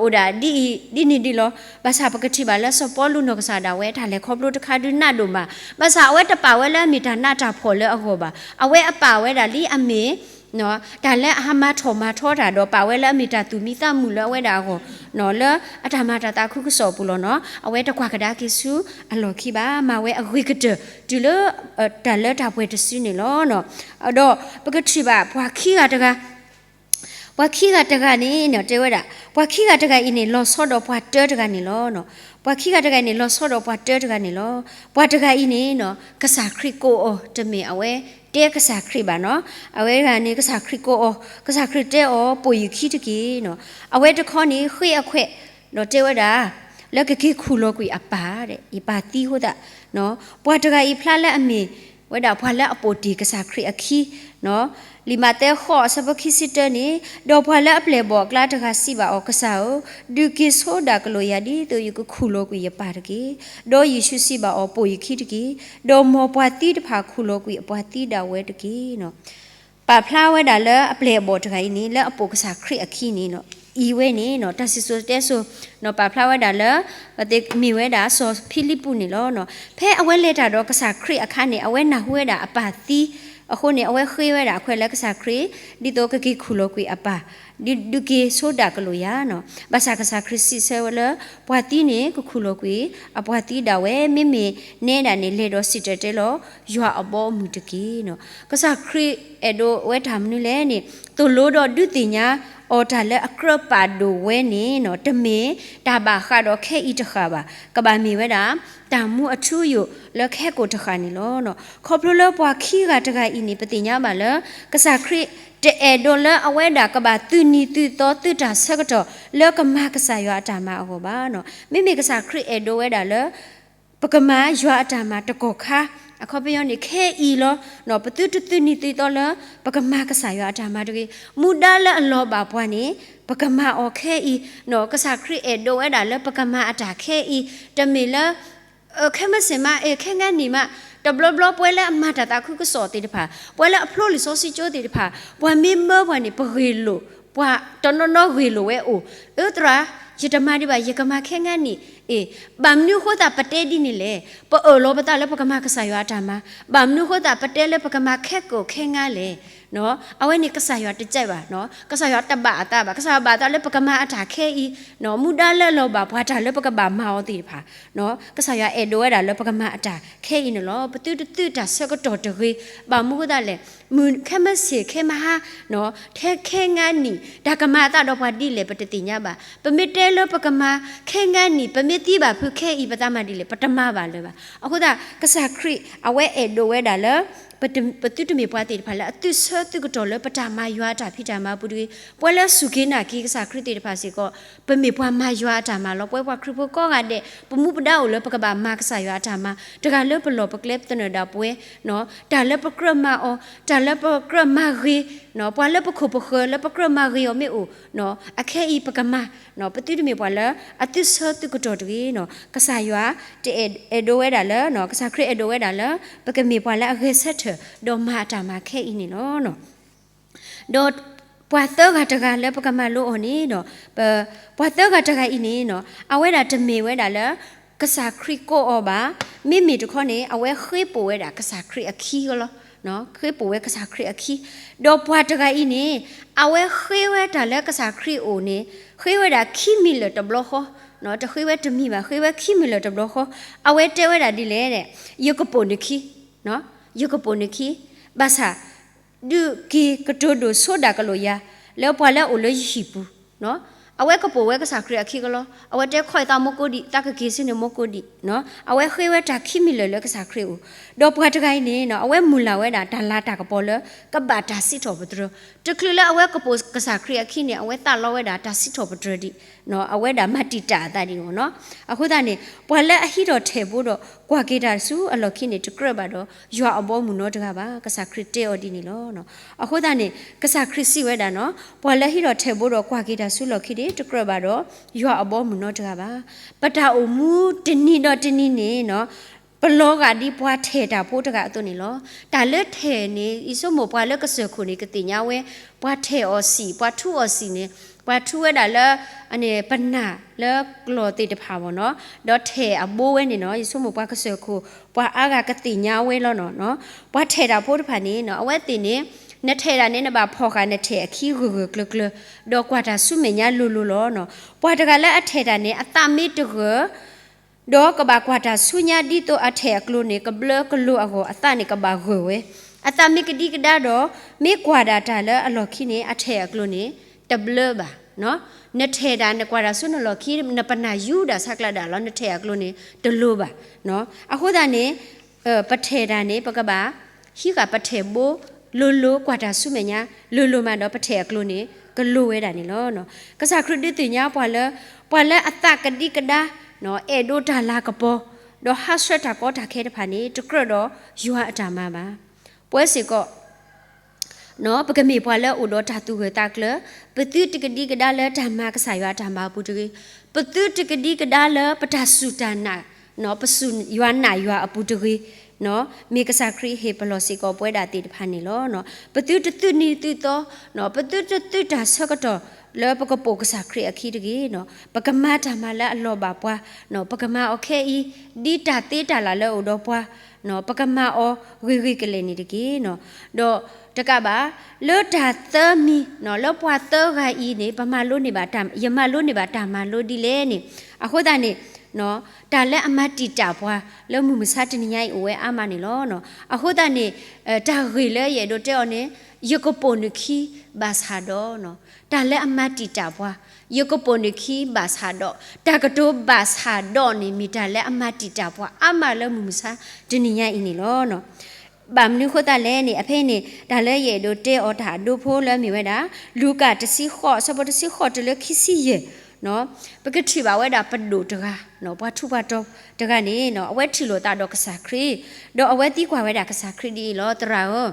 အိၣ်ဒၣ်ဒ်အံၤဒ်န့ၣ်ဒ်လီၤ. ဘၣ်ဆၣ်ပကထံၣ်ဘၣ်လၢစီၤပီလူးနီၢ်ကစၢ်ဒၣ်ဝဲ တၢ်လဲၤခီဖျိတခါဒုးနးဒိၣ်မး, ဘၣ်ဆၣ်အဝဲတပာ်ဝဲလၢအမ့ၢ်တၢ်နးတၢ်ဖှီၣ်လၢအဂီၢ်ဘၣ်. အဝဲအပာ်ဝဲဒၣ်လံအမ့ၢ် တၢ်လၢအဟးမၤထီၣ်မၤထီတၢ်ဒီး ပာ်ဝဲလၢအမ့ၢ်တၢ်သူၣ်မံသးမုာ်လၢအဝဲဒၣ်အဂီၢ်, လၢအတၢ်မၤတၢ်သးခုကစီၣ်အပူၤလီၤနီၤ. အဝဲတကွၢ်ကဒါက့ၤဆူအလီၢ်ခံဘၣ်, မၤဝဲအဂ့ၤကတၢၢ်တုၤလၢ တၢ်လၢတၢ်ပှဲၤတစုန့ၣ်လီၤ. ဒီးပကထံၣ်ဘၣ်ပှၤခံဂၤတဂၤ ပှၤခံဂၤတဂၤန့ၣ် တဲဝဲဒၣ်, ပှၤခံဂၤတဂၤအံၤန့ၣ် လီၤဆီဒီးပှၤတၢတဂၤန့ၣ်လီၤ. ပှၤခံဂၤတဂၤန့ၣ် လီၤဆီဒီးပှၤတၢတဂၤန့ၣ်လီၤ. ပှၤတဂၤအံၤန့ၣ် ကစၢ်ခရံာ်ကိးအီၤ တမ့ၢ်အဝဲတဲကစၢ်ခရံာ်ဘၣ်နီၤ. အဝဲတဂၤန့ၣ် ကစၢ်ခရံာ်ကိးအီၤ, ကစၢ်ခရံာ်တဲအီၤ ပိာ်ယခံတက့ၢ်နီၤ. အဝဲတခီန့ၣ် ဃ့အခွဲး ဒီးတဲဝဲဒၣ် လၢကက့ၤခူၣ်လီၤကွံာ်အပၢ်, ယပၢ်သံအဃိသတး, ပှၤတဂၤအံၤဖျါလၢအမ့ၢ်ဝဲဒၣ် ပှၤလၢအပိာ်တ့ၢ်ကစၢ်ခရံာ်အခံ လံာ်မးသဲဃိးအဆၢဖိခံဆံတၢန့ၣ်, ဒီးပှၤလၢအပျဲၢ်အဘီၣ်အကျါတဂၤစံးဘၣ်အီၤ, ကစၢ်ဧၢ, ဒုးက့ၤဆိဒၣ်ကလီယၤ ဒ်သိးယကခူၣ်လီၤကွံာ်ယပၢ်တက့ၢ်. ဒီးယ့ၣ်ၡူးစံးဘၣ်အီၤ, ပိာ်ယခံတက့ၢ်. ဒီးမ်ပှၤသံတဖၣ်ခူၣ်လီၤကွံာ်အပှၤသံဒၣ်ဝဲတက့ၢ်. ပာ်ဖျါဝဲဒၣ်လၢအပျဲၢ်အဘီၣ်တဂၤအံၤန့ၣ် လၢအပိာ်ကစၢ်ခရံာ်အခံန့ၣ် အံၤဝဲန့ၣ် တၢ်စံၣ်စိၤတဲစိၤ ပာ်ဖျါဝဲဒၣ်လၢ မ့ၢ်ဝဲဒၣ်စီၤဖံလံးပူးန့ၣ်လီၤ. ဖဲအဝဲလဲၤတၢ်ဒီးကစၢ်ခရံာ်အခါန့ၣ် အဝဲနၢ်ဟူဝဲဒၣ်အပၢ်သံအဃိန့ၣ် အဝဲဃ့ဝဲဒၣ်အခွဲးလၢကစၢ်ခရံာ် ဒ်သိးကက့ၤခူၣ်လီၤကွံာ်အပၢ်, ဒုးက့ၤဆိဒၣ်ကလီယၤနီၤ. ဘၣ်ဆၣ်ကစၢ်ခရံာ်စံးဆၢဝဲလၢ ပှၤသံန့ၣ် ကခူၣ်လီၤကွံာ်အပှၤသံဒၣ်ဝဲ, မ့မ့ၢ်နဲဒၣ်န့ၣ် လဲၤဒီးစံၣ်တဲၤတဲလီၤ ယွၤအဘီအမုၢ်တက့ၢ်နီၤ. ကစၢ်ခရံာ်အဲၣ်ဒိးဝဲတၢ်မနုၤလဲၣ်န့ၣ် သိၣ်လိဒီးဒုးသ့ၣ်ညါအီၤတၢ်လၢအကြၢးပာ်ဒိၣ်ဝဲန့ၣ် တမ့ၢ်တၢ်ဘၣ်ဃးဒီးခဲအံၤတဃၣ်ဘၣ်. ကဘၣ်မ့ၢ်ဝဲဒၣ် တၢ်မူအထူအယိာ်လၢခဲကိာ်တဃၣ်န့ၣ်လီၤ. ခီဖျိလၢပှၤခံဂၤတဂၤအံၤန့ၣ် ပသ့ၣ်ညါဘၣ်လၢ ကစၢ်ခရံာ်တအဲၣ်ဒိးလၢအဝဲဒၣ်ကဘၣ်သုးနံၤသုးသီသုးတၢ်ဆၢကတီၢ် လၢကမၤကစၢ်ယွၤအတၢ်မၤအဂီၢ်ဘၣ်. မ့မ့ၢ်ကစၢ်ခရံာ်အဲၣ်ဒိးဝဲဒၣ်လၢ ပကမၤယွၤအတၢ်မၤတကီၢ်ခါ, အခီပညီန့ၣ် ခဲအံၤလီၤ. ပသုတသုးနံၤသုးသီလၢ ပကမၤကစၢ်ယွၤအတၢ်မၤတဂ့ၤ. မူဒါလၢအလီၤဘၣ်ပှၤန့ၣ် ပကမၤအီၤခဲအံၤ, ကစၢ်ခရံာ်အဲၣ်ဒိးဝဲဒၣ်လၢပကမၤအတၢ်ခဲအံၤ, တမ့ၢ်လၢ ခဲမုၢ်ဆ့ၣ်မး ခဲငါနံၣ်မး, တဘျီဘျီပှၤလၢအမၤတၢ်သးခုကစီၣ်သ့ၣ်တဖၣ်, ပှၤလၢအဖျိလံာ်စီဆှံကၠိသ့ၣ်တဖၣ်, ပှၤမ့ၢ်မၢပှၤန့ၣ် ပဂ့ၢ်လိာ်, ပှၤတနီၤနီၤဂ့ၢ်လိာ်ဝဲအိၣ်, အၢသရၣ်, ယတမၤဒံးဘၣ်, ယကမၤခဲငါနံၣ်, အ့, ဘၣ်မနုၤအဃိသတးပတဲဒ်န့ၣ်လဲၣ်. ပအၢၣ်လီၤပသးလၢပကမၤကစၢ်ယွၤအတၢ်မၤ, ဘၣ်မနုၤအဃိသတးပတဲလၢပကမၤခဲကိာ်ခဲငါလဲၣ်. အဝဲန့ၣ်ကစၢ်ယွၤတကြိုက်ဘၣ်, ကစၢ်ယွၤတဘၣ်အသးဘၣ်, ကစၢ်ယွၤဘၣ်သးလၢပကမၤအတၢ်ခဲအံၤ, မူဒါလၢအလီၤဘၣ်ပှၤတၢ်လၢပကဘၣ်မၤအီၤသ့ၣ်တဖၣ်, ကစၢ်ယွၤအဲၣ်ဒိးဝဲဒၣ်လၢပကမၤအတၢ်ခဲအံၤန့ၣ်လီၤ. ပသုတသုးတၢ်ဆၢကတီၢ်တဂ့ၤ, ဘၣ်မနုၤအဃိသတးလဲၣ်, မုၢ်ခဲမုၢ်ဆ့ၣ်ခဲမုၢ်ဟါ, ထဲခဲငါနံၣ် တၢ်ကမၤအသးဒီးပှၤဒ်လဲၣ်ပတသ့ၣ်ညါဘၣ်. ပမ့ၢ်တဲလၢပကမၤခဲငါနံၣ် ပမ့ၢ်သံဘၣ်ဖုးခဲအံၤ ပသးမၤဒ်လဲၣ် ပတမၤဘၣ်လၢၤဘၣ်. အဃိသတး ကစၢ်ခရံာ်အဝဲအဲၣ်ဒိးဝဲဒၣ်လၢ ပသုတမ့ၢ်ပှၤသ့ၣ်တဖၣ်လၢအသုးဆၢသုးကတီၢ်လၢပတၢ်မၤယွၤအတၢ်ဖံးတၢ်မၤအပူၤတဂ့ၤ. ပှၤလၢအစူၢ်က့ၤနာ်က့ၤကစၢ်ခရံာ်သ့ၣ်တဖၣ်စ့ၢ်ကီး ပမ့ၢ်ပှၤမၤယွၤအတၢ်မၤလီၤ. ပဝဲပှၤခရံာ်ဖိကိးဂၤဒဲး ပမူပဒါအိၣ်လၢပကဘၣ်မၤကစၢ်ယွၤအတၢ်မၤ, တဂၤလၢပလီၢ်ပကျဲပသနၢၣ်ဒၣ်ပဝဲ, တၢ်လၢပကြၢးမၤအီၤ, တၢ်လၢပကြၢးမၤဂ့ၤ, ပှၤလၢပခိၣ်ပဃၢၤလၢပကြၢးမၤဂ့ၤအီၤမ့ၢ်အိၣ်, အခဲအံၤပကမၤ, ပသုတမ့ၢ်ပှၤလၢအသုးဆၢသုးကတီၢ်တဂ့ၤ. ကစၢ်ယွၤတအဲၣ်ဒိးဝဲဒၣ်လၢ, ကစၢ်ခရံာ်အဲၣ်ဒိးဝဲဒၣ်လၢ ပကမ့ၢ်ပှၤလၢအဂဲၤဆၢထၢၣ် ဒီးမၤအတၢ်မၤခဲအံၤန့ၣ်လီၤ. ဒီးပှၤသၢဂၤတဂၤလၢပကမၤလိအီၤန့ၣ်ဒီး, ပှၤသၢဂၤတဂၤအံၤန့ၣ်, အဝဲဒၣ်တမ့ၢ်ဝဲဒၣ်လၢ ကစၢ်ခရံာ်ကိးအီၤဘၣ်, မ့မ့ၢ်တခီန့ၣ် အဝဲဃ့ပိာ်ဝဲဒၣ်ကစၢ်ခရံာ်အခံလီၤ. ဃ့ပိာ်ဝဲကစၢ်ခရံာ်အခံ, ဒီးပှၤတဂၤအံၤန့ၣ် အဝဲဃ့ဝဲတၢ်လၢကစၢ်ခရံာ်အအိၣ်န့ၣ် ဃ့ဝဲဒၣ်ခံမံၤလၢာ်တဘျီဃီ, တဃ့ဝဲတမံၤဘၣ်, ဃ့ဝဲခံမံၤလၢာ်တဘျီဃီ, အဝဲတဲဝဲဒၣ်ဒ်လဲၣ်, ယကပိာ်နခံ, ယကပိာ်နခံ, ဘၣ်ဆၣ် ဒုးက့ၤကတိၤဒိၣ်ဆိဒၣ်ကလိာ်ယၤ လၢပှၤလၢအအိၣ်လၢယဟံၣ်ပူၤ, အဝဲကပိာ်ဝဲကစၢ်ခရံာ်အခံကလီ, အဝဲတဲခီအသးမိၢ်ကိးဒံး, သးကက့ၤဆ့န့ၣ်မိၢ်ကိးဒံး, အဝဲဃ့ဝဲတၢ်ခံမံၤလၢာ်လၢကစၢ်ခရံာ်အအိၣ်, ဒီးပှၤတဂၤအံၤန့ၣ် အဝဲမုၢ်လၢ်ဝဲဒၣ်တၢ်လၤတၢ်ကပီၤလၢ ကဘၣ်တၢ်စံးထီၣ်ပတြၢၤ, တချုးလၢအဝဲကပိာ်ကစၢ်ခရံာ်အခံန့ၣ် အဝဲသးလီဝဲဒၣ်တၢ်စံးထီၣ်ပတြၢၤဒံး, အဝဲဒၣ်မၤတံာ်တာ်အသးဒံးအဂီၢ်နီၤ. အဃိသတးန့ၣ် ပှၤလၢအဟံးထီၣ်ထဲၣ်ဘိဒီးကွၢ်က့ၤတၢ်ဆူအလီၢ်ခံန့ၣ် တကြၢးဘၣ်ဒီး ယွၤအဘီအမုၢ်နီတဂၤဘၣ်, ကစၢ်ခရံာ်တဲအီၤဒ်န့ၣ်လီၤ. အဃိသတးန့ၣ် ကစၢ်ခရံာ်စံးဝဲဒၣ်နီၤ, ပှၤလၢဟံးထီၣ်ထဲၣ်ဘိဒီးကွၢ်က့ၤတၢ်ဆူလီၢ်ခံန့ၣ် တကြၢးဘၣ်ဒီး ယွၤအဘီအမုၢ်နီတဂၤဘၣ်. ပတၢ်အိၣ်မူတနံၤဒီးတနံၤန့ၣ်နီၤ ပလီၤဂာ်ဒ်ပှၤထဲၣ်တၢ်ဖိတဂၤအသိးန့ၣ်လီၤ. တၢ်လၢထဲၣ်န့ၣ် ယဆိကမိၣ်ပှၤလၢကစၢၢ်ခိၣ်န့ၣ် ကသ့ၣ်ညါဝဲ, ပှၤထဲၣ်အီၣ်စံာ် ပှၤထူအီၣ်စံာ်န့ၣ် ပှၤထူဝဲဒၣ်လၢ ပနၢ်လၢကျီၢ်သ့ၣ်တဖၣ်ဘၣ်နီၤ, ဒီးထဲၣ်အဘိဝဲန့ၣ်နီၤ, ယဆိကမိၣ်ပှၤကစၢၢ်ခိၣ် ပှၤအါဂၤကသ့ၣ်ညါဝဲလီၤနီၤ. ပှၤထဲၣ်တၢ်ဖိတဖၣ်န့ၣ်နီၤ အဝဲသ့ၣ်န့ၣ် နထဲးတၢ်န့ၣ် နဘၣ်ဖီၣ်ဃာ်နထဲးအခံဂၢၢ်ဂၢၢ်ကျၢၤကျၢၤ, ဒီးကွၢ်တၢ်ဆူမဲာ်ညါလိၤလိၤလီၤ. ပှၤတဂၤလၢအထဲးတၢ်န့ၣ် အသးမ့ၢ်တဂၢၢ် ဒီးကဘၣ်ကွၢ်တၢ်ဆူညါဒ်သိးအထဲးအကျိၤန့ၣ် ကဘျၢကလိၤအဂီၢ် အသးန့ၣ်ကဘၣ်ဂၢၢ်ဝဲ. အသးမ့ၢ်ကဒံကဒါဒီး မ့ၢ်ကွၢ်ဒၣ်တၢ်လၢအလီၢ်ခံန့ၣ် အထဲးအကျိၤန့ၣ် တဘျၢဘၣ်. နထဲးတၢ် နကွၢ်တၢ်ဆူနလီၢ်ခံ နပနၢ်ယူဒၣ်ဆးကျးဒၣ်လီၤ နထဲးအကျိၤန့ၣ် တလိၤဘၣ်. အဃိသတးန့ၣ် ပထဲးတၢ်န့ၣ် ပကဘၣ် ဟံးဃာ်ပထဲးဘိလိၤလိၤ ကွၢ်တၢ်ဆူမဲာ်ညါလိၤလိၤမးဒီး ပထဲးအကျိၤန့ၣ် ကလိၤဝဲဒၣ်န့ၣ်လီၤ. ကစၢ်ခရံာ်ဒုးသ့ၣ်ညါပှၤလၢ ပှၤလၢအသးကဒံကဒါ အဲၣ်ဒိးတၢ်လၤကပီၤ ဒီးဟးဆှၢတၢ်ကီတၢ်ခဲတဖၣ်န့ၣ် တကြၢးဒီးယွၤအတၢ်မၤဘၣ်. ပဝဲစ့ၢ်ကီး ပကမ့ၢ်ပှၤလၢအိၣ်ဒီးတၢ်သူၣ်ဂၢၢ်သးကျၢၤ, ပသုတကဒံကဒါလၢတၢ်မၤကစၢ်ယွၤအတၢ်မၤအပူၤတဂ့ၤ, ပသုတကဒံကဒါလၢပတၢ်စူၢ်တၢ်နာ် ပစူၢ်ယွၤနာ်ယွၤအပူၤတဂ့ၤ, မ့ၢ်ကစၢ်ခရံာ်ဟ့ၣ်ပလီၢ်စ့ၢ်ကီးပဝဲဒၣ်သ့ၣ်တဖၣ်န့ၣ်လီၤ. ပသုတသုးနံၤသုးသီ, ပသုတသုးတၢ်ဆၢကတီၢ်လၢပကပိာ်ကစၢ်ခရံာ်အခံတဂ့ၤ. ပကမၤတၢ်မၤလၢအလီၢ်ဘၣ်ပှၤ, ပကမၤအီၤခဲအံၤ ဒ်တၢ်သ့တၢ်လၢ်လၢအအိၣ်ဒီးပှၤ, ပကမၤအီၤဂ့ၤဂ့ၤကလဲာ်န့ၣ်တက့ၢ်. ဒီးတကးဘၣ် လၢတၢ်သၢမံၤ လၢပှၤသၢဂၤအံၤန့ၣ် ပမၤလိန့ၢ်ဘၣ်တၢ် ယမၤလိန့ၢ်ဘၣ်တၢ်မၤလိဒ်လဲၣ်န့ၣ်, အဃိသတးန့ၣ် တၢ်လၢအမၤတံာ်တာ်ပှၤ လၢမုၢ်မဆါတနံၤညါအံၤအိၣ်ဝဲအါမးန့ၣ်လီၤ. အဃိသတးန့ၣ် တၢ်ဂ့ၢ်လၢယအဲၣ်ဒိးတဲအီၤန့ၣ် ယကပိာ်နုာ်ခံဘၣ်ဆၣ်ဒီး တၢ်လၢအမၤတံာ်တာ်ပှၤ ယကပိာ်နုာ်ခံဘၣ်ဆၣ်ဒီး တၢ်ကတိၤဘၣ်ဆၣ်ဒီးန့ၣ် မ့ၢ်တၢ်လၢအမၤတံာ်တာ်ပှၤအါမးလၢမုၢ်မဆါတနံၤညါအံၤန့ၣ်လီၤ. ဘၣ်မနုၤအဃိသတးလဲၣ်န့ၣ် အဖဲန့ၣ် တၢ်လၢယအဲၣ်ဒိးတဲအီၤတၢ်အဒိဖိလၢမ့ၢ်ဝဲဒၣ် လူၤကၣ်တဆံဃိး အဆၢဖိတဆံဃိးတုၤလၢခံဆံယဲၢ်, ပကထံၣ်ဘၣ်ဝဲဒၣ်ပဒိၣ်တဂၤ, ပှၤထူးပှၤတီၤတဂၤန့ၣ် အဝဲထံၣ်လိာ်သးဒီးကစၢ်ခရံာ်, ဒီးအဝဲသံကွၢ်ဝဲဒၣ်ကစၢ်ခရံာ်ဒ်အံၤ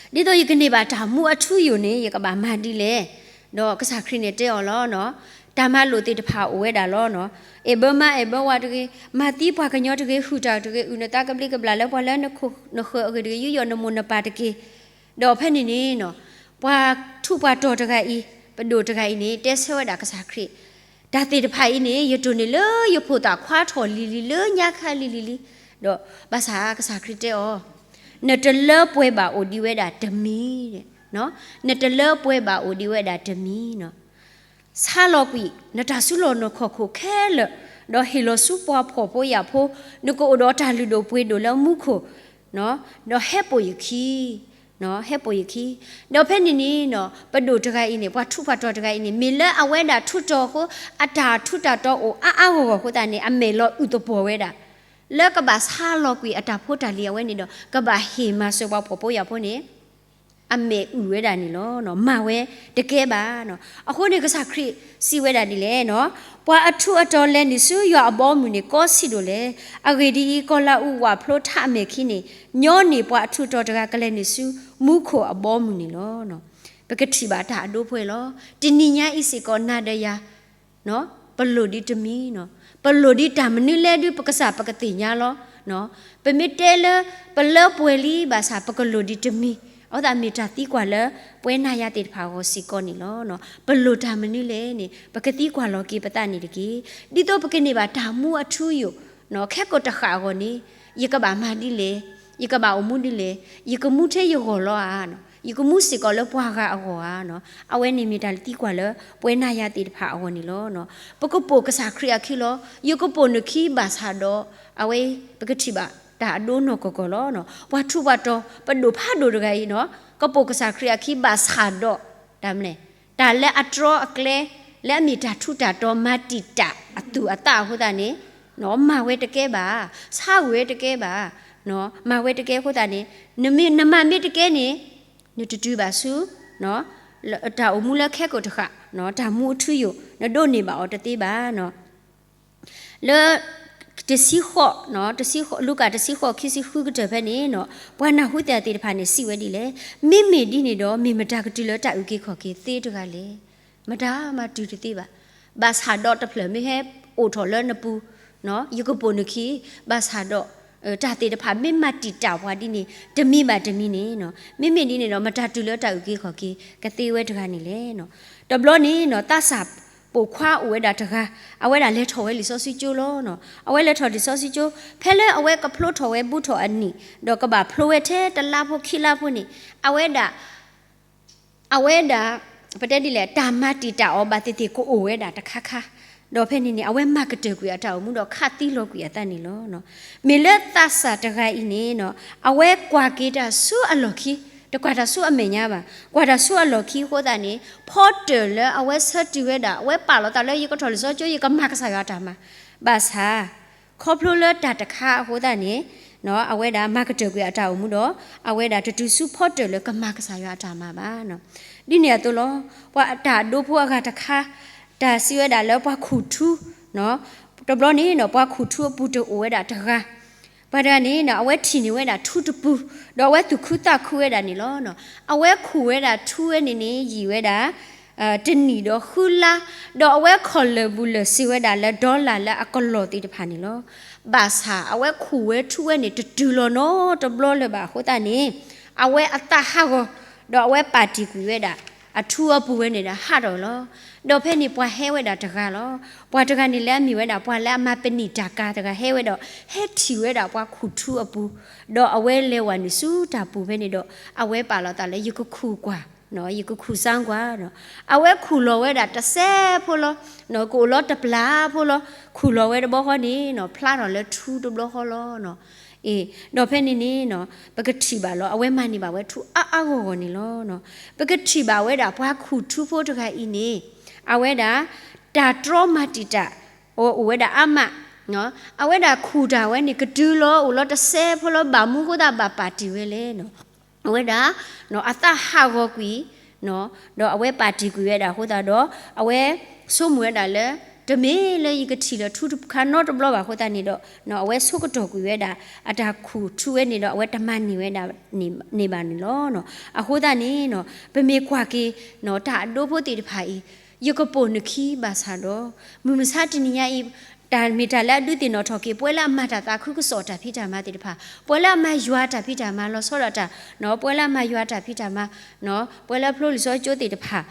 လီၤ, သရၣ်ဧၢ ဒ်သိးယကန့ၢ်ဘၣ်တၢ်မူအထူအယိာ်န့ၣ် ယကဘၣ်မၤဒ်လဲၣ်. ဒီးကစၢ်ခရံာ်န့ၣ်တဲအီၤလီၤ, တၢ်မၤလိာ်သ့ၣ်တဖၣ်အိၣ်ဝဲဒၣ်လီၤ. အဲၣ်ဘၢမါအဲၣ်ဘၢဝၤတဂ့ၤ, မၤသံပှၤကညီတဂ့ၤ, ဟုၣ်တၢ်တဂ့ၤ, အုၣ်နသးကဘျံးကဘျၣ်လၢပှၤလၢနခိၣ်နဃၢၤအဂ့ၢ်တဂ့ၤ, ယူးယီၣ်နမိၢ်နပၢ်တက့ၢ်. ဒီးဖဲန့ၣ်န့ၣ် ပှၤထူးပှၤတီၤတဂၤအံၤ, ပဒိၣ်တဂၤအံၤန့ၣ် တဲဆၢဝဲဒၣ်ကစၢ်ခရံာ်, တၢ်သ့ၣ်တဖၣ်အံၤန့ၣ် ယတိၢ်န့ၢ်လၢယဖိသၣ်ခွါထီၣ်လံၤလံၤ လၢညါခါလံၤလံၤလံ, ဒီးဘၣ်ဆၣ်ကစၢ်ခရံာ်တဲအီၤ, နတလၢပှဲၤဘၣ်အိၣ်ဒံးဝဲဒၣ်တမံၤ, နတလၢပှဲၤဘၣ်အိၣ်ဒံးဝဲဒၣ်တမံၤ, ဆါလီၤကွံာ် နတၢ်စုလီၢ်နီၢ်ခီၣ်ခိၣ်ခဲလၢာ်, ဒီးဟ့ၣ်လီၤဆူပှၤဖှီၣ်ဖိယာ်ဖိ, နကအိၣ်ဒီးတၢ်လုၢ်ဒိၣ်ပှ့ၤဒိၣ်လၢမူခိၣ်, ဒီးဟဲပိာ်ယခံ ဟဲပိာ်ယခံ. ဒီးဖဲန့ၣ်န့ၣ် ပဒိၣ်တဂၤအံၤန့ၣ် ပှၤထူးပှၤတီၤတဂၤအံၤန့ၣ် မ့ၢ်လၢအဝဲဒၣ်ထူးတီၤအဃိ, အတၢ်ထူးတၢ်တီၤအိၣ်အါအါဂီၢ်ဂီၢ်အဃိသတးန့ၣ် အမဲာ်လီၤအုၣ်သပှီၤဝဲဒၣ်, လၢကဘၣ်ဆါလီၤကွံာ်အတၢ်ဖိတၢ်လံၤအဝဲန့ၣ်ဒီး ကဘၣ်ဟ့ၣ်မၤစၢၤပှၤဖှီၣ်ဖိယာ်ဖိန့ၣ် အမဲာ်အုၣ်ဝဲဒၣ်န့ၣ်လီၤ. မၤဝဲတကဲဘၣ်. အဃိန့ၣ်ကစၢ်ခရံာ်စံးဝဲဒၣ်ဒ်လဲၣ်, ပှၤအထူးအတီၤလဲၤနုာ်ဆူယွၤအဘီအမုၢ်န့ၣ် ကီဆံးဒိၣ်လဲၣ်. အဂ့ၢ်ဒ်အံၤ, ကီၢ်လၤအူဝၣ်ဖျိထးအမဲာ်ခံန့ၣ် ညီနုၢ်ပှၤအထူးအတီၤတဂၤကလဲၤနုာ်ဆူမူခိၣ်အဘီအမုၢ်န့ၣ်လီၤ. ပကထံၣ်ဘၣ်တၢ်အဒိဖှဲလီၤ. တနံၤညါအံၤစ့ၢ်ကီး နၤဒီးယၤ ပလိၣ်ဒံးတမံၤ, ပလိၣ်ဒံးတၢ်မနုၤလဲၣ်ဒုး ပကစၢ်ပကသ့ၣ်ညါလီၤ. ပမ့ၢ်တဲလၢ ပလၢပှဲၤလံဘၣ်ဆၣ် ပကလိၣ်ဒံးတမံၤ, အဝဲသတးမ့ၢ်တၢ်သံကွၢ်လၢ ပဝဲနၤယၤသ့ၣ်တဖၣ်အဂီၢ်စ့ၢ်ကီးန့ၣ်လီၤ. ပလိၣ်တၢ်မနုၤလဲၣ်န့ၣ် ပကသံကွၢ်လီၤက့ၤပသးန့ၣ်တက့ၢ်. ဒ်သိးပကန့ၢ်ဘၣ်တၢ်မူအထူအယိာ် ခဲကိာ်တဃာ်အဂီၢ်န့ၣ် ယကဘၣ်မၤဒ်လဲၣ်, ယကဘၣ်အိၣ်မူဒ်လဲၣ်, ယကမူထဲယဂီၢ်လီၤဧါ, ယကမူစ့ၢ်ကီးလၢပှၤဂၤအဂီၢ်ဧါ. အဝဲန့ၣ်မ့ၢ်တၢ်သံကွၢ်လၢ ပဝဲနၤယၤသ့ၣ်တဖၣ်အဂီၢ်န့ၣ်လီၤ. ပကပိာ်ကစၢ်ခရံာ်အခံလီၤ. ယကပိာ်နုာ်ခံဘၣ်ဆၣ်ဒီး အဝဲပကထံၣ်ဘၣ်တၢ်အဒိနီၢ်ကီၢ်ကီၢ်လီၤ. ပှၤထူးပှၤတီၤ ပဒိၣ်ဖးဒိၣ်တဂၤအံၤ ကပိာ်ကစၢ်ခရံာ်အခံဘၣ်ဆၣ်ဒီး တၢ်မနုၤလဲၣ်, တၢ်လၢအတြီအကျဲ လၢအမ့ၢ်တၢ်ထူးတၢ်တီၤ မၤတံာ်တာ်အသူၣ်အသးအဃိသတးန့ၣ် မၤဝဲတကဲဘၣ်, ဆါဝဲတကဲဘၣ်, မၤဝဲတကဲအဃိသတးန့ၣ် နမၤမ့ၢ်တကဲန့ၣ် နတတုၤဘၣ်ဆူ တၢ်အိၣ်မူလၢခဲကိာ်တဃာ်, တၢ်မူအထူအယိာ် နဒိးန့ၢ်ဘၣ်အီၤတသ့ဘၣ်. လၢ တဆံဃိး, တဆံဃိး, လူၤကၣ်တဆံဃိး ခံဆံဃုကတၢၢ်ဖဲန့ၣ် ပှၤနၢ်ဟူသ့ၣ်သ့ၣ်တဖၣ်န့ၣ် စံးဝဲဒ်လဲၣ်, မ့မ့ၢ်ဒ်န့ၣ်ဒီး မ့ၢ်မတၤကတုၤလၢတၢ်အုၣ်က့ၤခီၣ်က့ၤသ့တဂၤလဲၣ်. မတၤမၤတုၤတသ့ဘၣ်. ဘၣ်ဆၣ်ဒီးတဖျၢၣ်မ့ၢ်ဟဲအိၣ်ထီၣ်လၢနပူၤ, ယကပိာ်နုာ်ခံ, ဘၣ်ဆၣ်ဒီး တၢ်သ့ၣ်တဖၣ်မ့ၢ်မၤတံာ်တာ်ပှၤဒ်န့ၣ် တမံၤဘၣ်တမံၤန့ၣ်, မ့မ့ၢ်ဒ်န့ၣ်ဒီး မတၤတုၤလၢတၢ်အုၣ်က့ၤခီၣ်က့ၤကသ့ဝဲတဂၤန့ၣ်လဲၣ်. တဘျီန့ၣ် သးစၢ် ပိာ်ခွါအိၣ်ဝဲဒၣ်တဂၤ, အဝဲဒၣ်လဲၤထီၣ်ဝဲလံာ်စီဆှံကၠိလီၤ. အဝဲလဲၤထီၣ်လံာ်စီဆှံကၠိ, ဖဲလၢအဝဲကဖျိထီၣ်ဝဲဘူးထီၣ်အနံၣ်, ဒီးကဘၣ်ဖျိဝဲထဲတလါဖိခံလါဖိန့ၣ်, အဝဲဒၣ် အဝဲဒၣ် ပတဲဒ်လဲၣ် တၢ်မၤတံာ်တာ်အီၤဘၣ်သ့ၣ်သ့ၣ်ကအိၣ်ဝဲဒၣ်တခါခါ, ဒီးဖဲန့ၣ်န့ၣ် အဝဲမၤကတၢၢ်ကွံာ်အတၢ်အိၣ်မူဒီးခးသံလီၤကွံာ်အသးန့ၣ်လီၤ. မ့ၢ်လၢသးစၢ်တဂၤအံၤန့ၣ်, အဝဲကွၢ်က့ၤတၢ်ဆူအလီၢ်ခံ, တကွၢ်တၢ်ဆူအမဲာ်ညါဘၣ်, ကွၢ်တၢ်ဆူအလီၢ်ခံအဃိသတးန့ၣ် ဖီတၢၢ်လၢအဝဲဆၢတုၤဝဲဒၣ် အဝဲပာ်လီၤသးလၢယကထီၣ်လံာ်စီဆှံကၠိ ယကမၤကစၢ်ယွၤအတၢ်မၤ, ဘၣ်ဆၣ် ခီဖျိလၢတၢ်တခါအဃိသတးန့ၣ်, အဝဲဒၣ်မၤကတၢၢ်ကွံာ်အတၢ်အိၣ်မူဒီး အဝဲဒၣ်တတုၤဆူဖီတၢၢ်လၢကမၤကစၢ်ယွၤအတၢ်မၤဘၣ်. ဒ်န့ၣ်အသိးလီၤ. ပှၤအတၢ်ဒိဖိအဂၤတခါ, တၢ်စံးဝဲဒၣ်လၢပှၤခူၣ်ထူ, တဘျီန့ၣ် ပှၤခူၣ်ထူအပူၤတအိၣ်ဝဲဒၣ်တဂၤ, ပှၤတဂၤန့ၣ် အဝဲထံၣ်န့ၢ်ဝဲဒၣ်ထူတပူၤ, ဒီးအဝဲသူၣ်ခုသးခုဝဲဒၣ်န့ၣ်လီၤ. အဝဲခူၣ်ဝဲဒၣ်ထူဝဲန့ၣ်န့ၣ် ယံာ်ဝဲဒၣ် တနံၣ်ဒီးဃုလါ, ဒီးအဝဲခီၣ်လၢာ်ဘူးလၢာ်စံးဝဲဒၣ်လၢ dollar လၢအကလီၢ်သ့ၣ်တဖၣ်န့ၣ်လီၤ. ဘၣ်ဆၣ်အဝဲခူၣ်ဝဲထူဝဲန့ၣ် တတုၤလီၤနီတဘျီလၢၤဘၣ်အဃိသတးန့ၣ်, အဝဲအသးဟးဂီၤ, ဒီးအဝဲပာ်တ့ၢ်ကွံာ်ဝဲဒၣ် အထူအပူၤဝဲန့ၣ်ဒီးဟးထီၣ်လီၤ. ဒီးဖဲန့ၣ်ပှၤဟဲဝဲဒၣ်တဂၤလီၤ. ပှၤတဂၤန့ၣ်လၢအမ့ၢ်ဝဲဒၣ် ပှၤလၢအမၤပနံာ်တၢ်ကၤတဂၤဟဲဝဲဒီး ဟဲထံၣ်ဝဲဒၣ်ပှၤခူၣ်ထူအပူၤ, ဒီးအဝဲလဲၤဝဲနုာ်ဆူတၢ်ပူၤဖဲန့ၣ်ဒီး အဝဲပာ်လီၤသးလၢယကခူၣ်ကွၢ် ယကခူၣ်စၢကွၢ်ဒီး အဝဲခူၣ်လီၤဝဲဒၣ်တစဲးဖိလီၤ, ကအိၣ်လီၤတပျၢ်ဖိလီၤ, ခူၣ်လီၤဝဲတဘျီဃီန့ၣ် ဖျါထီၣ်လၢထူတဘျီဃီလီၤ. အ့ ဒီးဖဲန့ၣ်န့ၣ် ပကထံၣ်ဘၣ်လီၤ အဝဲမၤန့ၢ်ဘၣ်ဝဲထူအါအါဂီၢ်ဂီၢ်န့ၣ်လီၤ. ပကထံၣ်ဘၣ်ဝဲဒၣ်ပှၤခူၣ်ထူဖိတဂၤအံၤန့ၣ် အဝဲဒၣ် တၢ်တြီမၤတံာ်တာ် အိၣ်ဝဲဒၣ်အါမး, အဝဲဒၣ်ခူၣ်တၢ်ဝဲန့ၣ် ကတုၤလီၤအိၣ်လီၤတစဲးဖိလီၤ ဘၣ်မနုၤဃိသတးဘၣ်ပာ်တ့ၢ်ဝဲလဲၣ် အဝဲဒၣ် အသးဟးဂီၤကွံာ်, ဒီးအဝဲပာ်တ့ၢ်ကွံာ်ဝဲဒၣ်အဃိသတးဒီး အဝဲဆိကမိၣ်ဝဲဒၣ်လၢ တမ့ၢ်လၢယကထံၣ်လၢထူတခါနီတဘျီဘၣ်အဃိသတးန့ၣ်ဒီး အဝဲဆိကတီၢ်ကွံာ်ဝဲဒၣ် အတၢ်ခူၣ်ထူဝဲန့ၣ်ဒီး အဝဲတမၤန့ၢ်ဝဲဒၣ်န့ၣ်ဘၣ်န့ၣ်လီၤ. အဃိသတးန့ၣ် ပမ့ၢ်ကွၢ်က့ၤ တၢ်အဒိဖိသ့ၣ်တဖၣ်အံၤ ယကပိာ်နခံဘၣ်ဆၣ်ဒီး မုၢ်မဆါတနံၤညါအံၤ တၢ်မ့ၢ်တၢ်လၢအဒုးသ့ၣ်နီၣ်ထီၣ်က့ၤ ပှၤလၢအမၤတၢ်သးခုကစီၣ်တၢ်ဖံးတၢ်မၤသ့ၣ်တဖၣ်, ပှၤလၢအမၤယွၤတၢ်ဖံးတၢ်မၤလီၤဆီဒၣ်တၢ်, ပှၤလၢအမၤယွၤတၢ်ဖံးတၢ်မၤ, ပှၤလၢအဖျိလံာ်စီဆှံကၠိသ့ၣ်တဖၣ်,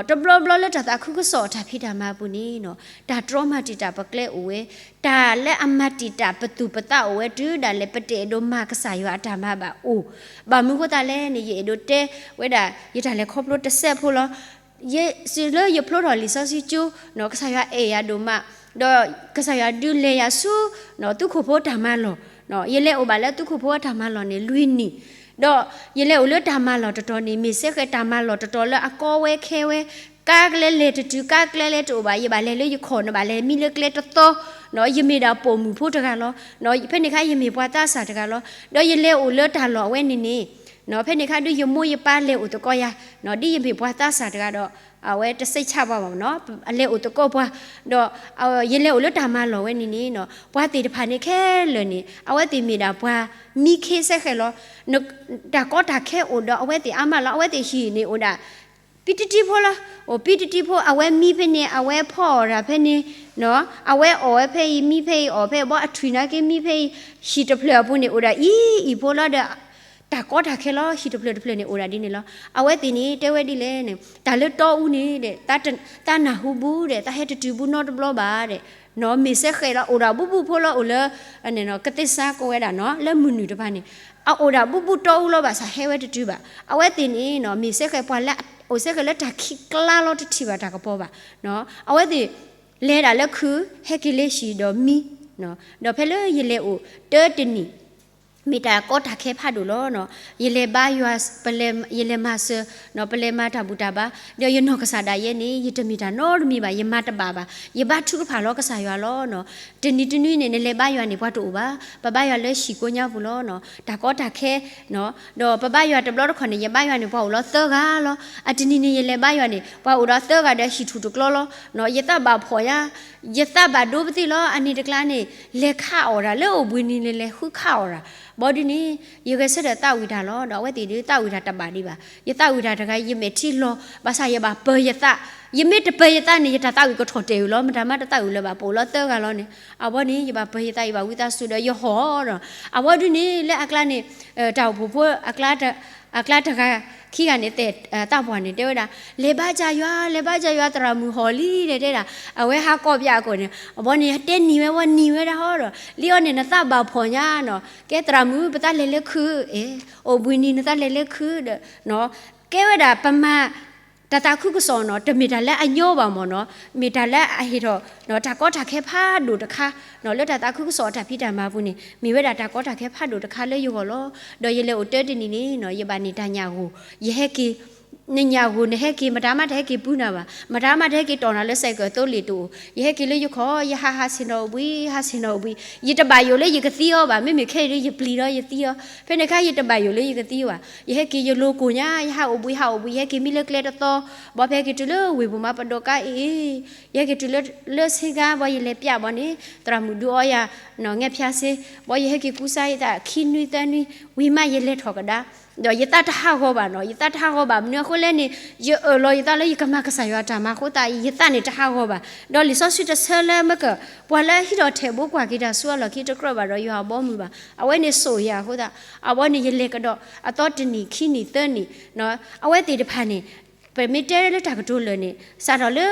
တဘျီဘျီလၢတၢ်သးခုကစီၣ်အတၢ်ဖံးတၢ်မၤအပူၤန့ၣ် တၢ်တြီမၤတံာ်တာ်ပကျဲအိၣ်ဝဲ, တၢ်လၢအမၤတံာ်တာ်ပသူၣ်ပသးအိၣ်ဝဲတုၤဒၣ်လဲာ် ပတအဲၣ်ဒိးမၤကစၢ်ယွၤအတၢ်မၤဘၣ်အိၣ်, ဘၣ်မနုၤဃိသတးလဲၣ်န့ၣ် ယအဲၣ်ဒိးတဲဝဲဒၣ် ယတၢ်လဲၤခီဖျိတစဲးဖိလီၤ. ယစံးလၢယဖျိထီၣ်လံာ်စီဆှံကၠိ ကစၢ်ယွၤအဲၣ်ယၤဒိၣ်မး, ဒီးကစၢ်ယွၤဒုးလဲၤယၤဆူ သုးခိၣ်ဖိတၢ်မၤလီၢ်, ယလဲၤအိၣ်ဘၣ်လၢသုးခိၣ်ဖိအတၢ်မၤလီၢ်န့ၣ် လွံၢ်နံၣ်, ဒီးယလဲၤအိၣ်လၢတၢ်မၤလီၢ်တတီၤန့ၣ် မ့ၢ်စဲဃဲးတၢ်မၤလီၢ်တတီၤလၢအကီဝဲခဲဝဲ, ကါကျဲလဲၤတတုၤ ကါကျဲလဲၤတအိၣ်ဘၣ်, ယဘၣ်လဲၤလၢယခီၣ်န့ၣ် ဘၣ်လဲၤမံလၢကျဲတသီ, ယမ့ၢ်ဒၣ်ပိာ်မုၣ်ဖိတဂၤလီၤ. ဖဲန့ၣ်အခါ ယမ့ၢ်ပှၤသးစၢ်တဂၤလီၤ. ဒီးယလဲၤအိၣ်လၢတၢ်လီၢ်အဝဲန့ၣ်န့ၣ် ဖဲန့ၣ်အခါဒုး ယမိၢ်ယပၢ်လဲၤအိၣ်သကိးယၤ, ဒ်ယမ့ၢ်ပှၤသးစၢ်တဂၤဒီး အဝဲတစဲးဆါဘၣ်ဘၣ်နီၤ, လဲၤအိၣ်သကိးပှၤ, ဒီးယလဲၤအိၣ်လၢတၢ်မၤလီၢ်ဝဲန့ၣ်န့ၣ် ပှၤသ့ၣ်တဖၣ်န့ၣ်ခဲလၢာ်န့ၣ် အဝဲသ့ၣ်မ့ၢ်ဒၣ်ပှၤမံခ့စဲဃဲးလီၤ. တၢ်ကီတၢ်ခဲအိၣ်ဒီးအဝဲသ့ၣ်အါမးလီၤ. အဝဲသ့ၣ်ဟံၣ်န့ၣ်အိၣ်ဒၣ် ပံတတံဖိလီၤ. အိၣ်ပံတတံဖိ အဝဲမံဖဲန့ၣ် အဝဲဖီအီၣ်တၢ်ဖဲန့ၣ်, အဝဲအီၣ်ဝဲဖဲအံၤ မံဖဲအံၤ အီၣ်ဖဲအံၤ ဘီအထွံၣ်နာ်က့မံဖဲအံၤ, ဟံၣ်တဖျၢၣ်အပူၤန့ၣ် အိၣ်ဒၣ်အံၤအံၤဖိလီၤဒီး တၢ်ကီတၢ်ခဲလီၤ. ဟံၣ်တဖျၢၣ်တဖျၢၣ်န့ၣ်အိၣ်ဒၣ်ဒ်န့ၣ်လီၤ. အဝဲသ့ၣ်န့ၣ် တဲဝဲဒ်လဲၣ်န့ၣ် တၢ်လၢတီအူန့ၣ်ဒီး သးနၢ်ဟူဘူးဒီး သးဟဲတတုၤဘူးနီတဘျီဘၣ်ဒီး မ့ၢ်စဲဃဲးလီၤ. အိၣ်ဒၣ်ဘူးဘူးဖိလီၤ အိၣ်လၢ ကသ့စါကိးဝဲဒၣ်နီၤ လၢမုၢ်နုာ်တဖၣ်န့ၣ် အအိၣ်ဒၣ်ဘူးဘူးတီအူလီၤ ဘၣ်ဆၣ်ဟဲဝဲတတုၤဘၣ်. အဝဲသ့ၣ်န့ၣ်နီၤ မ့ၢ်စဲဃဲးပှၤလၢ အိၣ်စဲဃဲးလၢတၢ်ခံးကျါလီၤ တထံၣ်ဘၣ်တၢ်ကပီၤဘၣ်. အဝဲသ့ၣ် လဲၤဒၣ်လၢခုး ဟဲက့ၤလၢဟံၣ်ဒီးမံ, ဒီးဖဲလၢယလဲၤအိၣ်တၢတနံၣ် မ့ၢ်တၢ်ကီတၢ်ခဲဖးဒိၣ်လီၤ. ယလဲၤဘါယွၤ ပလဲၤ ယလဲၤမၤစၢၤ ပလဲၤမၤတၢ်ဘူၣ်တၢ်ဘါ ဒီးယနီၢ်ကစၢ်ဒၣ်ယဲန့ၣ် ယတမ့ၢ်တၢ်နီတမံၤဘၣ် ယမၤတဘၣ်ဘၣ် ယဘါထုကဖၣ်လီၤကစၢ်ယွၤလီၤ. တနံၤတနွံန့ၣ် နလဲၤဘါယွၤန့ၣ် ပှၤတအိၣ်ဘၣ် ပဘါယွၤလၢဟံၣ်ကိးညါပူၤလီၤ. တၢ်ကီတၢ်ခဲ ဒီးပဘါယွၤတဘျီတခီၣ်န့ၣ် ယဘါယွၤန့ၣ် ပှၤအိၣ်လီၤသၢဂၤလီၤ. အတနံၤန့ၣ် ယလဲၤဘါယွၤန့ၣ် ပှၤအိၣ်ဒီးသၢဂၤဒီးဟံၣ်ထူၣ်တကျီလီၤ. ယသးဘၣ်ဖှီၣ်ယါ ယသးဘၣ်ဒိပသံၣ်လီၤ. အန့ၣ်တကျါန့ၣ် လဲၤခးအီၣ်တၢ် လၢအိၣ်ဘှံးနံၤန့ၣ် လဲၤဃုခးအီၣ်တၢ် ဘီဒ်န့ၣ် ယဂဲၤဆၢထၢၣ်သးဝံၣ်တၢ်လီၤ. ဒီးအဝဲသ့ၣ်ဒုး သးဝံၣ်တၢ်တဘၣ်ဒံးဘၣ်. ယသးဝံၣ်တၢ်တဂၤ ယမဲာ်ထံလီၤ ဘၣ်ဆၣ်ယဘၣ်ပၢၤယသး ယမ့ၢ်တပၢၤယသးန့ၣ် ယတၢ်သးဝံၣ်ကထီၣ်တဲာ်အုးလီၤ. မတၤမးတသးဝံၣ်လၢၤဘၣ် ပအိၣ်လီၤသၢဂၤလီၤန့ၣ် အဘီန့ၣ် ယဘၣ်ပၢၤယသး ယဘၣ်ဝံသးစူၤဒီးယဟီၣ်ဒီး အဝဲဒုးန့ၣ် လၢအကျါန့ၣ် တၢ်အိၣ်ဖှိၣ်ဖိအကျါ အကျါတဂၤခံဂၤန့ၣ် တဲသးပှၢ်န့ၣ် တဲဝဲဒၣ်, လဲၤဘါစၢ်ယွၤ, လဲၤဘါစၢ်ယွၤ, သရၣ်မုၣ်ဟီၣ်လံန့ၣ် တဲဒၣ်. အဝဲဟးကိးပၠးအကိာ်န့ၣ် အဘီန့ၣ် တဲနံၤဝဲ ဝဲနံၤဝဲဒၣ်ဟီဒီး လံအီၤန့ၣ် နသးဘၣ်ဖှီၣ်ညါနီၤ, ကဲသရၣ်မုၣ် ပသးလဲၤလၢခုး, အဲ, အိၣ်ဘှံးနံၤ နသးလဲၤလၢခုးဒီး ကဲဝဲဒၣ်ပမၤ တၢ်သးခုကစီၣ်နီၤ တမ့ၢ်တၢ်လၢအညီဘၣ်မ့ၢ်နီၤ, မ့ၢ်တၢ်လၢအဟ့ၣ်ထီၣ် တၢ်ကီတၢ်ခဲဖးဒိၣ်တခါနီၤ, လၢတၢ်သးခုကစီၣ်အတၢ်ဖံးတၢ်မၤပူၤန့ၣ် မ့ၢ်ဝဲဒၣ်တၢ်ကီတၢ်ခဲဖးဒိၣ်တခါလၢယဂီၢ်လီၤ. ဒီးယလဲၤအိၣ်တၢတနံၤန့ၣ်နီၤ ယဘၣ်န့ၢ်တၢ်ညၣ်ဂိၢ်, ယဟဲက့ၤ နညၣ်ဂိၢ် နဟဲက့ၤ မတၤမးတဟဲက့ၤပူၤနၤဘၣ်, မတၤမးတဟဲက့ၤတီၢ်နၤလၢစဲးကၢၢ်သိလ့ၣ်တအိၣ်, ယဟဲက့ၤလၢယခီၣ် ယဟးဟးဆ့ၣ်နီၤအိၣ်ဘှံး ဟးဆ့ၣ်နီၤအိၣ်ဘှံး, ယတဘၣ်ယိၣ်လၢယကသံအီၤဘၣ်, မ့မ့ၢ်ခဲအံၤဒ်ယပျံၤဒီးယသံအီၤ, ဖဲန့ၣ်အခါ ယတဘၣ်ယိၣ်လၢယကသံအီၤဘၣ်, ယဟဲက့ၤယလိၤကိၢ်ညါ ယဟးအိၣ်ဘှံး ဟးအိၣ်ဘှံး ယဟဲက့ၤမံလၢကျဲတသီ, ဘီဖဲက့ၤတုၤလၢဝ့ၢ်ပူၤမး ပဒိးကါအ့ၣ်အ့ၣ်, ယဟဲက့ၤတုၤလၢ လၢဆ့ကၤ ဘီယလဲၤပၠးဘီန့ၣ် သရၣ်မုၣ်ဒုးအီယၤ ငဲၣ်ဖၠါစ့, ဘီယဟဲက့ၤကူစါယသးခံနွံသၢနွံ, ဝံၤမးယလဲၤထီၣ်ကဒါ, ဒီးယသးတဟးဂီၤဘၣ်နီၤ, ယသးတဟးဂီၤဘၣ် မနုၤအဃိလဲၣ်န့ၣ် ယအၢၣ်လီၤယသးလၢယကမၤကစၢ်ယွၤတၢ်မၤအဃိသတး ယသးန့ၣ်တဟးဂီၤဘၣ်, ဒီးလံာ်စီဆှံတဆၢလၢမ့ၢ်က ပှၤလၢအဟံးထီၣ်ထဲးဘိကွၢ်က့ၤတၢ်ဆူအလီၢ်ခံတကြၢးဘၣ်ဒီးယွၤအဘီအမုၢ်ဘၣ်, အဝဲန့ၣ်စိာ်ယၤအဃိသတး, အဘီန့ၣ်ယလဲၤကဒီး အသီတနံၤခံနံၤသၢနံၤ, အဝဲသ့ၣ်တဖၣ်န့ၣ် ပမ့ၢ်တဲလၢတၢ်ကတိၤလၢာ်န့ၣ် စးထီၣ်လၢ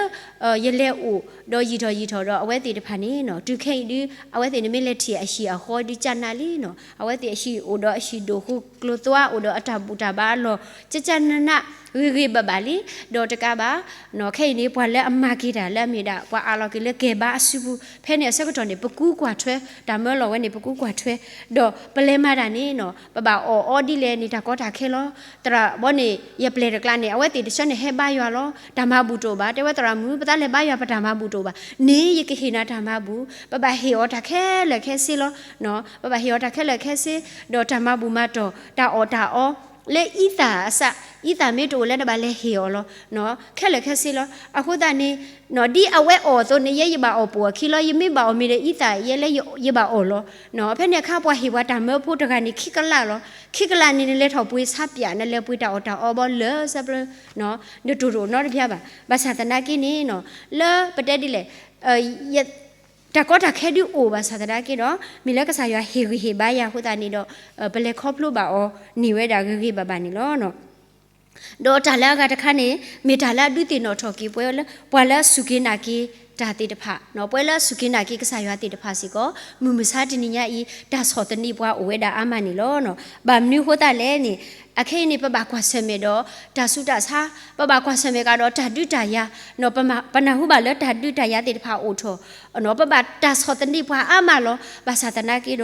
ယလဲၤအိၣ်ဒီးယံာ်ထီၣ်ယံာ်ထီၣ်ဒီး အဝဲသ့ၣ်တဖၣ်န့ၣ်နီၤ တုၤခဲအံၤဒု အဝဲသ့ၣ်န့ၣ်မ့ၢ်လဲၤထံၣ်အဟံၣ်အဃီဒုကနၣ်လံနီၤ, အဝဲသ့ၣ်အဟံၣ်အိၣ်ဒီးအဟံၣ်ဒိၣ်ဃိကျိၤသွါ အိၣ်ဒီးအတၢ်ဘူၣ်တၢ်ဘါအလီၢ် ကကနန ဂ့ၤဂ့ၤဘၣ်ဘၣ်လံ, ဒီးတကးဘၣ် ခဲအံၤန့ၣ် ပှၤလၢအမၤက့ၤတၢ်လၢအမ့ၢ်ဒၣ် ပှၤအးလီၤက့ၤလၢကဲဘါအစုပူၤ ဖဲန့ၣ်အဆၢကတီၢ်န့ၣ် ပကူကွၢ်ထွဲ တၢ်မၢလီၤဝဲန့ၣ် ပကူကွၢ်ထွဲ, ဒီးပလဲၤမၤတၢ်န့ၣ်နီၤ ပဘၣ်အီၣ်အီဒ်လဲၣ်န့ၣ် တၢ်ကီတၢ်ခဲလီၤ. သရၣ်ဘီန့ၣ် ယပျဲၢ်တကျါန့ၣ် အဝဲသ့ၣ်တဆၢန့ၣ်ဟဲဘါယွၤလီၤ. တၢ်မၤဘူၣ်တအိၣ်ဘၣ်. တဲဝဲသရၣ်မုၣ် ပသးလဲၤဘါယွၤ ပတၢ်မၤဘူၣ်တအိၣ်ဘၣ်န့ၣ် ယကဟ့ၣ်နၤတၢ်မၤဘူၣ်, ပဘၣ်ဟ့ၣ်အီၤတၢ်ခဲလၢာ်ခဲဆ့လီၤ. ပဘၣ်ဟ့ၣ်အီၤတၢ်ခဲလၢာ်ခဲဆ့, ဒီးတၢ်မၤဘူၣ်မၤတီၢ် တၢ်အီၣ်တၢ်အီ လၢအံသၣ်အစး, အံသၣ်မ့ၢ်တအိၣ်လၢနဘၣ်လဲၤဟ့ၣ်အီၤလီၤ. ခဲလၢာ်ခဲဆ့လီၤ. အဃိသတးန့ၣ် ဒ်အဝဲအီၣ်အသိးန့ၣ် ယဲယဘၣ်အီၣ်ပိာ်အခံလီၤ. ယမ့ၢ်ဘၣ်အီၣ်မ့ၢ်ဒီးအံသၣ် ယဲလၢယဘၣ်အီၣ်လီၤ. ဖဲန့ၣ်အခါ ပှၤဟ့ၣ်ပှၤတၢ်မၢဖိတဂၤန့ၣ် ခံကလးလီၤ. ခံကလးန့ၣ် နလဲၤထီၣ်ပှ့ၤဆါပၠး နလဲၤပှ့ၤတၢ်အီၣ်တၢ်အီဘီလၢ စၢပျၢ နတိၢ်တအိၣ်နီတဘျီဘၣ်. ဘၣ်ဆၣ်သနာ်က့န့ၣ် လၢပတဲဒ်လဲၣ် တၢ်ကီတၢ်ခဲဒုအိၣ်ဘၣ်ဆၣ်သနာ်က့ဒီး မ့ၢ်လၢကစၢ်ယွၤဟ့ၣ်ဂံၢ်ဟ့ၣ်ဘါယၤအဃိသတးန့ၣ်ဒီး ပလဲၤခီဖျိဘၣ်အီၤန့ၢ်ဝဲဒၣ်ဂ့ၤဂ့ၤဘၣ်ဘၣ်န့ၣ်လီၤ. ဒီးတၢ်လၢအဂၤတခါန့ၣ် မ့ၢ်တၢ်လၢအဒုးသ့ၣ်နီၣ်ထီၣ်က့ၤပှၤလၢ ပှၤလၢအစူၢ်က့ၤနာ်က့ၤတၢ်သ့ၣ်တဖၣ်, ပှၤလၢအစူၢ်က့ၤနာ်က့ၤကစၢ်ယွၤသ့ၣ်တဖၣ်စ့ၢ်ကီး မုၢ်မဆါတနံၤညါအံၤ တၢ်ဆီၣ်သနံးပှၤအိၣ်ဝဲဒၣ်အါမးန့ၣ်လီၤ. ဘၣ်မနုၤအဃိသတးလဲၣ်န့ၣ် အခဲအံၤန့ၣ် ပဘၣ်ကွၢ်ဆၢၣ်မဲာ်ဒီးတၢ်ဆူးတၢ်ဆါ, ပဘၣ်ကွၢ်ဆၢၣ်မဲာ်ကဒီးတၢ်ဒုးတၢ်ယၤ, ပနၢ်ဟူဘၣ်လၢတၢ်ဒုးတၢ်ယၤသ့ၣ်တဖၣ်အိၣ်ထီၣ် ပဘၣ်တၢ်ဆီၣ်သနံးပှၤအါမးလီၤ. ဘၣ်ဆၣ်သနာ်က့ဒီး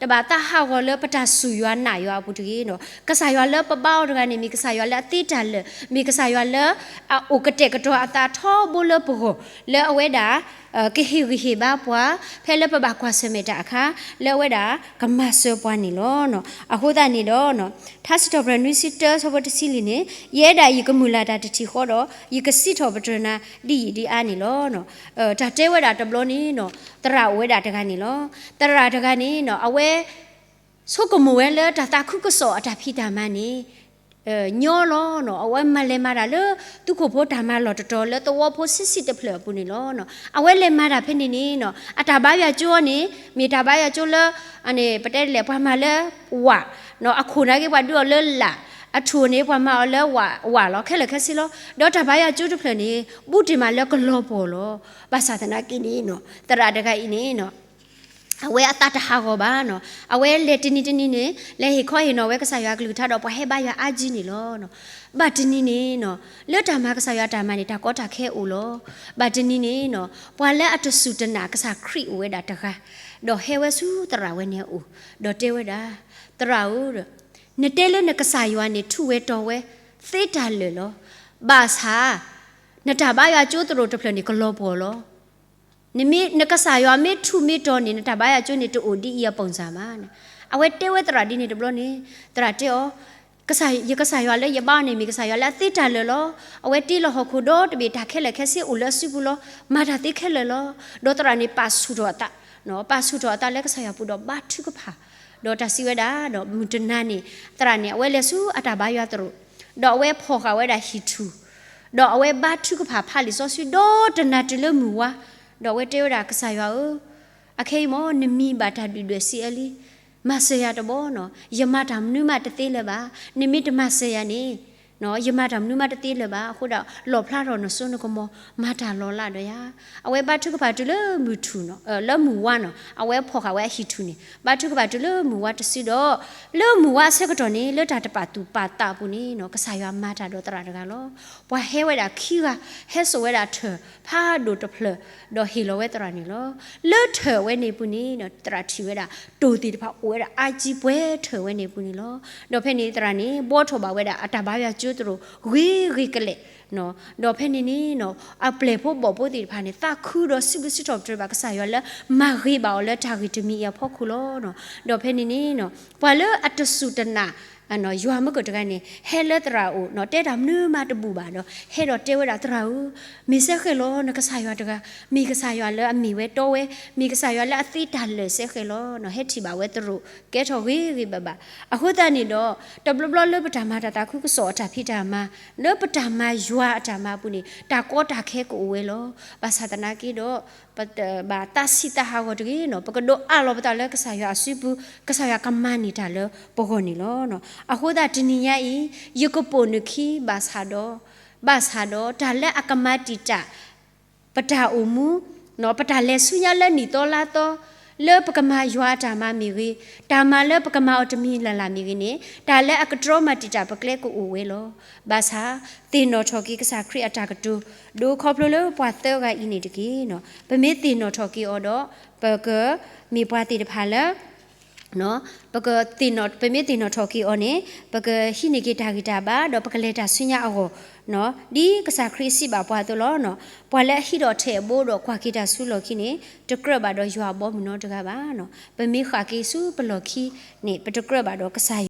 တဘၣ်သးဟးဂီၤလၢပတၢ်စူၢ်ယွၤနာ်ယွၤအပူၤတဂ့ၤနီၤ. ကစၢ်ယွၤလၢပဘါအီၤတဂၤန့ၣ် မ့ၢ်ကစၢ်ယွၤလၢအသ့တၢ်လၢာ်, မ့ၢ်ကစၢ်ယွၤလၢ အအိၣ်ကတဲာ်ကတီၤအသးထီဘိလၢပဂီၢ်, လၢအဝဲဒၣ် ကဟ့ၣ်ဂံၢ်ဟ့ၣ်ဘါပှၤ ဖဲလၢပဘၣ်ကွၢ်ဆၢၣ်မဲာ်တၢ်အခါ လၢအဝဲဒၣ်ကမၤစၢၤပှၤန့ၣ်လီၤ. အဃိသတးန့ၣ်ဒီး ထါစံးထီၣ်ပတြၢၤနွံဆံတၢ ဆၢဖိတဆံလွံၢ်န့ၣ်, ယဲဒၣ်ယကမုၢ်လၢ်တၢ်တထံၣ်ဃီဒီး ယကစံးထီၣ်ပတြၢၤနၤဒ်အံၤဒ်အါန့ၣ်လီၤ. တၢ်တဲဝဲဒၣ်တဘျီန့ၣ် သရၣ်အိၣ်ဝဲဒၣ်တဂၤန့ၣ်လီၤ. သရၣ်တဂၤန့ၣ် အဝဲ ဆိကမိၣ်ဝဲလၢတၢ်သးခုကစီၣ်အတၢ်ဖံးတၢ်မၤန့ၣ် ညီလီၤ. အဝဲမၤလဲၤမၤတၢ်လၢ သုးခိၣ်ဖိတၢ်မၤလီၢ်တတီၤလၢသဝီဖိဆံးဆံးတဖျၢၣ်အပူၤန့ၣ်လီၤ. အဝဲလဲၤမၤတၢ်ဖဲန့ၣ်န့ၣ် အတၢ်ဘါယွၤကၠိန့ၣ် မ့ၢ်တၢ်ဘါယွၤကၠိလၢ ပတဲလဲၣ် ပှၤမၤလၢဝၣ်, အခိၣ်နာ်က့ ပှၤဒုးအီၤလၢလာ်, အထူၣ်န့ၣ် ပှၤမၤအီၤလၢဝၣ်လီၤ. ခဲလၢာ်ခဲဆ့လီၤ. ဒီးတၢ်ဘါယွၤကၠိတဖျၢၣ်န့ၣ် ဘူးတ့ၢ်မးလၢကလီၤပှီၢ်လီၤ. ဘၣ်ဆၣ်သနာ်က့န့ၣ် သရၣ်တဂၤအံၤန့ၣ် အဝဲအသးတဟးဂီၤဘၣ်နီၤ. အဝဲလဲၤတနံၤတနံၤန့ၣ် လဲၤဟ့ၣ်ခီဟ့ၣ်နီၤဝဲကစၢ်ယွၤအကလုၢ်ကထါဒီး ပှၤဟဲဘါယွၤအါကံန့ၣ်လီၤ. ဘၣ်တနံၤန့ၣ်နီၤ လၢတၢ်မၤကစၢ်ယွၤတၢ်မၤန့ၣ် တၢ်ကီတၢ်ခဲအိၣ်လီၤ. ဘၣ်တနံၤန့ၣ်နီၤ ပှၤလၢအတစူၢ်တနာ်ကစၢ်ခရံာ်အိၣ်ဝဲဒၣ်တဂၤ, ဒီးဟဲဝဲဆူသရၣ်ဝဲန့ၣ်အအိၣ်, ဒီးတဲဝဲဒၣ်, သရၣ်ဧၢ, နတဲလၢနကစၢ်ယွၤန့ၣ် ထူးဝဲတီၤဝဲ သ့တၢ်လၢာ်လီၤ. ဘၣ်ဆၣ် နတၢ်ဘါယွၤကၠိသရိာ်တဖျၢၣ်န့ၣ် ကလီၤပှီၢ်လီၤ. နမ့ၢ် နကစၢ်ယွၤမ့ၢ်ထူးမ့ၢ်တီၤန့ၣ် နတၢ်ဘါယွၤကၠိန့ၣ် တအိၣ်ဒ်အံၤအပုံစံမးန့ၣ်. အဝဲတဲဝဲသရၣ်ဒ်န့ၣ်တဘျီန့ၣ် သရၣ်တဲအီၤ, ကစၢ် ယကစၢ်ယွၤလၢယဘါအီၤန့ၣ် မ့ၢ်ကစၢ်ယွၤလၢအသ့တၢ်လၢာ်လီၤ. အဝဲတ့လီၤဟီၣ်ခိၣ်ဒီတဘ့ၣ် တၢ်ခဲလၢာ်ခဲဆ့အိၣ်လၢအစုပူၤလီၤ. မၤတၢ်သ့ခဲလၢာ်လီၤ. ဒီးသရၣ်န့ၣ် ပာ်ဆူၣ်ထီၣ်အသး, ပာ်ဆူၣ်ထီၣ်အသးလၢကစၢ်ယွၤပူၤဒီးဘါထုကဖၣ်, ဒီးတၢ်စံးဝဲဒၣ်ဒီး မုၢ်တနၤန့ၣ် သရၣ်န့ၣ် အဝဲလဲၤဆူအတၢ်ဘါယွၤသရိာ်, ဒီးအဝဲဖီၣ်ဃာ်ဝဲဒၣ်ဟံၣ်ထူၣ်, ဒီးအဝဲဘါထုကဖၣ်ဖးလံာ်စီဆှံဒီတနၤတုၤလၢမုၢ်ဝါ, ဒီးအဝဲတဲဝဲဒၣ် ကစၢ်ယွၤဧၢ, အခဲအံၤမ့ၢ် နမံၤဘၣ်တၢ်ဒုၣ်ဒွဲၣ်စံးအၢလံ. မၤစၢၤယၤတဘျီနီၤ, ယမၤတၢ်မနုၤမးတသ့လၢၤဘၣ်. နမ့ၢ်တမၤစၢၤယၤန့ၣ် ယမၤတၢ်မနုၤမးတသ့လၢၤဘၣ်. အဃိဒီး လီၣ်ဖျါထီၣ်နစိနကမီၤ, မၤတၢ်လီၤလးဒီးယၤ. အဝဲဘါထုကဖၣ်တုၤလၢမုၢ်ထူၣ်နီၤ, လၢမုၢ်ဝါနီၤ, အဝဲဖီၣ်ဃာ်ဝဲအဟံၣ်ထူၣ်န့ၣ် ဘါထုကဖၣ်တုၤလၢမုၢ်ဝါတစုဒီး လၢမုၢ်ဝါအဆၢကတီၢ်န့ၣ် လၢတၢ်တပာ်သူၣ်ပာ်သးအပူၤန့ၣ်နီၤ ကစၢ်ယွၤမၤတၢ်ဒီးသရၣ်တဂၤလီၤ. ပှၤဟဲဝဲဒၣ်ခံဂၤ, ဟဲစိာ်ဝဲဒၣ်ထၢၣ်ဖးဒိၣ်တဖျၢၣ်, ဒီးဟ့ၣ်လီၤဝဲသရၣ်န့ၣ်လီၤ. လၢထၢၣ်ဝဲန့ၣ်အပူၤန့ၣ် သရၣ်ထံၣ်ဝဲဒၣ် တိၢ်သ့ၣ်တဖၣ်အိၣ်ဝဲဒၣ်အါကံပှဲၤထၢၣ်ဝဲန့ၣ်အပူၤန့ၣ်လီၤ. ဒီးဖဲန့ၣ်သရၣ်န့ၣ် ဘှီထီၣ်ဘၣ်ဝဲဒၣ်အတၢ်ဘါယွၤကၠိသရိာ် ဂ့ၤဂ့ၤကလဲာ် ဒီးဖဲန့ၣ်န့ၣ် အပျဲၢ်ဖိဘီၣ်ဖိသ့ၣ်တဖၣ်န့ၣ် သးခုဒီးစံးဘျုးစံးထီၣ်ပတြၢၤဘၣ်ကစၢ်ယွၤလၢ မၤဂ့ၤဘၣ်အီၤလၢတၢ်ဂ့ၤတမံၤအံၤအဖီခိၣ်လီၤ. ဒီးဖဲန့ၣ်န့ၣ် ပှၤလၢအတစူၢ်တနာ် ယွၤမုၢ်ကၢၢ်တဂၤန့ၣ် ဟဲလၢသရၣ်အအိၣ် တဲတၢ်မနုၤမးတဘူၣ်ဘၣ်ဒီး ဟဲဒီးတဲဝဲဒၣ်သရၣ်ဧၢ, မ့ၢ်စဲဃဲလီၤ နကစၢ်ယွၤတဂၤ, မ့ၢ်ကစၢ်ယွၤလၢအမ့ၢ်ဝဲတီဝဲ, မ့ၢ်ကစၢ်ယွၤလၢအသ့တၢ်လၢာ်စဲဃဲလီၤ. ဟဲထံၣ်ဘၣ်ဝဲသရိာ် ကဲထီၣ်ဂ့ၤဂ့ၤဘၣ်ဘၣ်. အဃိသတးန့ၣ်ဒီး တဘျီဘျီလၢပတၢ်မၤတၢ်သးခုကစီၣ်အတၢ်ဖံးတၢ်မၤ, လၢပတၢ်မၤယွၤအတၢ်မၤအပူၤန့ၣ် တၢ်ကီတၢ်ခဲကအိၣ်ဝဲလီၤ. ဘၣ်ဆၣ်သနာ်က့ဒီး ပတဘၣ်သးဆံးသးဟးဂီၤတဂ့ၤနီၤ, ပကဒိးအးလီၤပသးလၢကစၢ်ယွၤအစုပူၤ, ကစၢ်ယွၤကမၤန့ၢ်တၢ်လၢပဂီၢ်န့ၣ်လီၤ. အဃိသတးတနံၤညါအံၤ ယကပိာ်နခံ ဘၣ်ဆၣ်ဒီး, ဘၣ်ဆၣ်ဒီးတၢ်လၢအကမၤတံာ်တာ် ပတၢ်အိၣ်မူ, ပတၢ်လဲၤဆူညါလၢနံၣ်သီလါသီ, လၢပကမၤယွၤအတၢ်မၤမ့ၢ်ဂ့ၤ, တၢ်မၤလၢပကမၤအီၤတမံၤလၢ်လၢ်မ့ၢ်ဂ့ၤန့ၣ် တၢ်လၢအကတြီမၤတံာ်တာ်ပကျဲကအိၣ်ဝဲလီၤ. ဘၣ်ဆၣ် သ့ၣ်နီၣ်ထီၣ်က့ၤကစၢ်ခရံာ်အတၢ်ကတိၤ, ဒိခီဖျိလၢပှၤသၢဂၤအံၤန့ၣ်တက့ၢ်. ပမ့ၢ်သ့ၣ်နီၣ်ထီၣ်က့ၤအီၤဒီး ပကမ့ၢ်ပှၤသ့ၣ်တဖၣ်လၢ ပကသ့ၣ်နီၣ်, ပမ့ၢ်သ့ၣ်နီၣ်ထီၣ်က့ၤအီၤန့ၣ် ပကဟံးန့ၢ်က့ၤတၢ်ဂံၢ်တၢ်ဘါ ဒီးပကလဲၤတၢ်ဆူညါအဂီၢ်, ဒ်ကစၢ်ခရံာ်စံးဘၣ်ပှၤအသိးလီၤ. ပှၤလၢအဟံးထီၣ်ထဲးအဘိဒီးကွၢ်က့ၤတၢ်ဆူလီၢ်ခံန့ၣ် တကြၢးဘၣ်ဒီးယွၤအဘီအမုၢ်နီတဂၤဘၣ်. ပမ့ၢ်ဃၣ်က့ၤဆူပလီၢ်ခံန့ၣ် ပတကြၢးဘၣ်ဒီးကစၢ်ယွၤ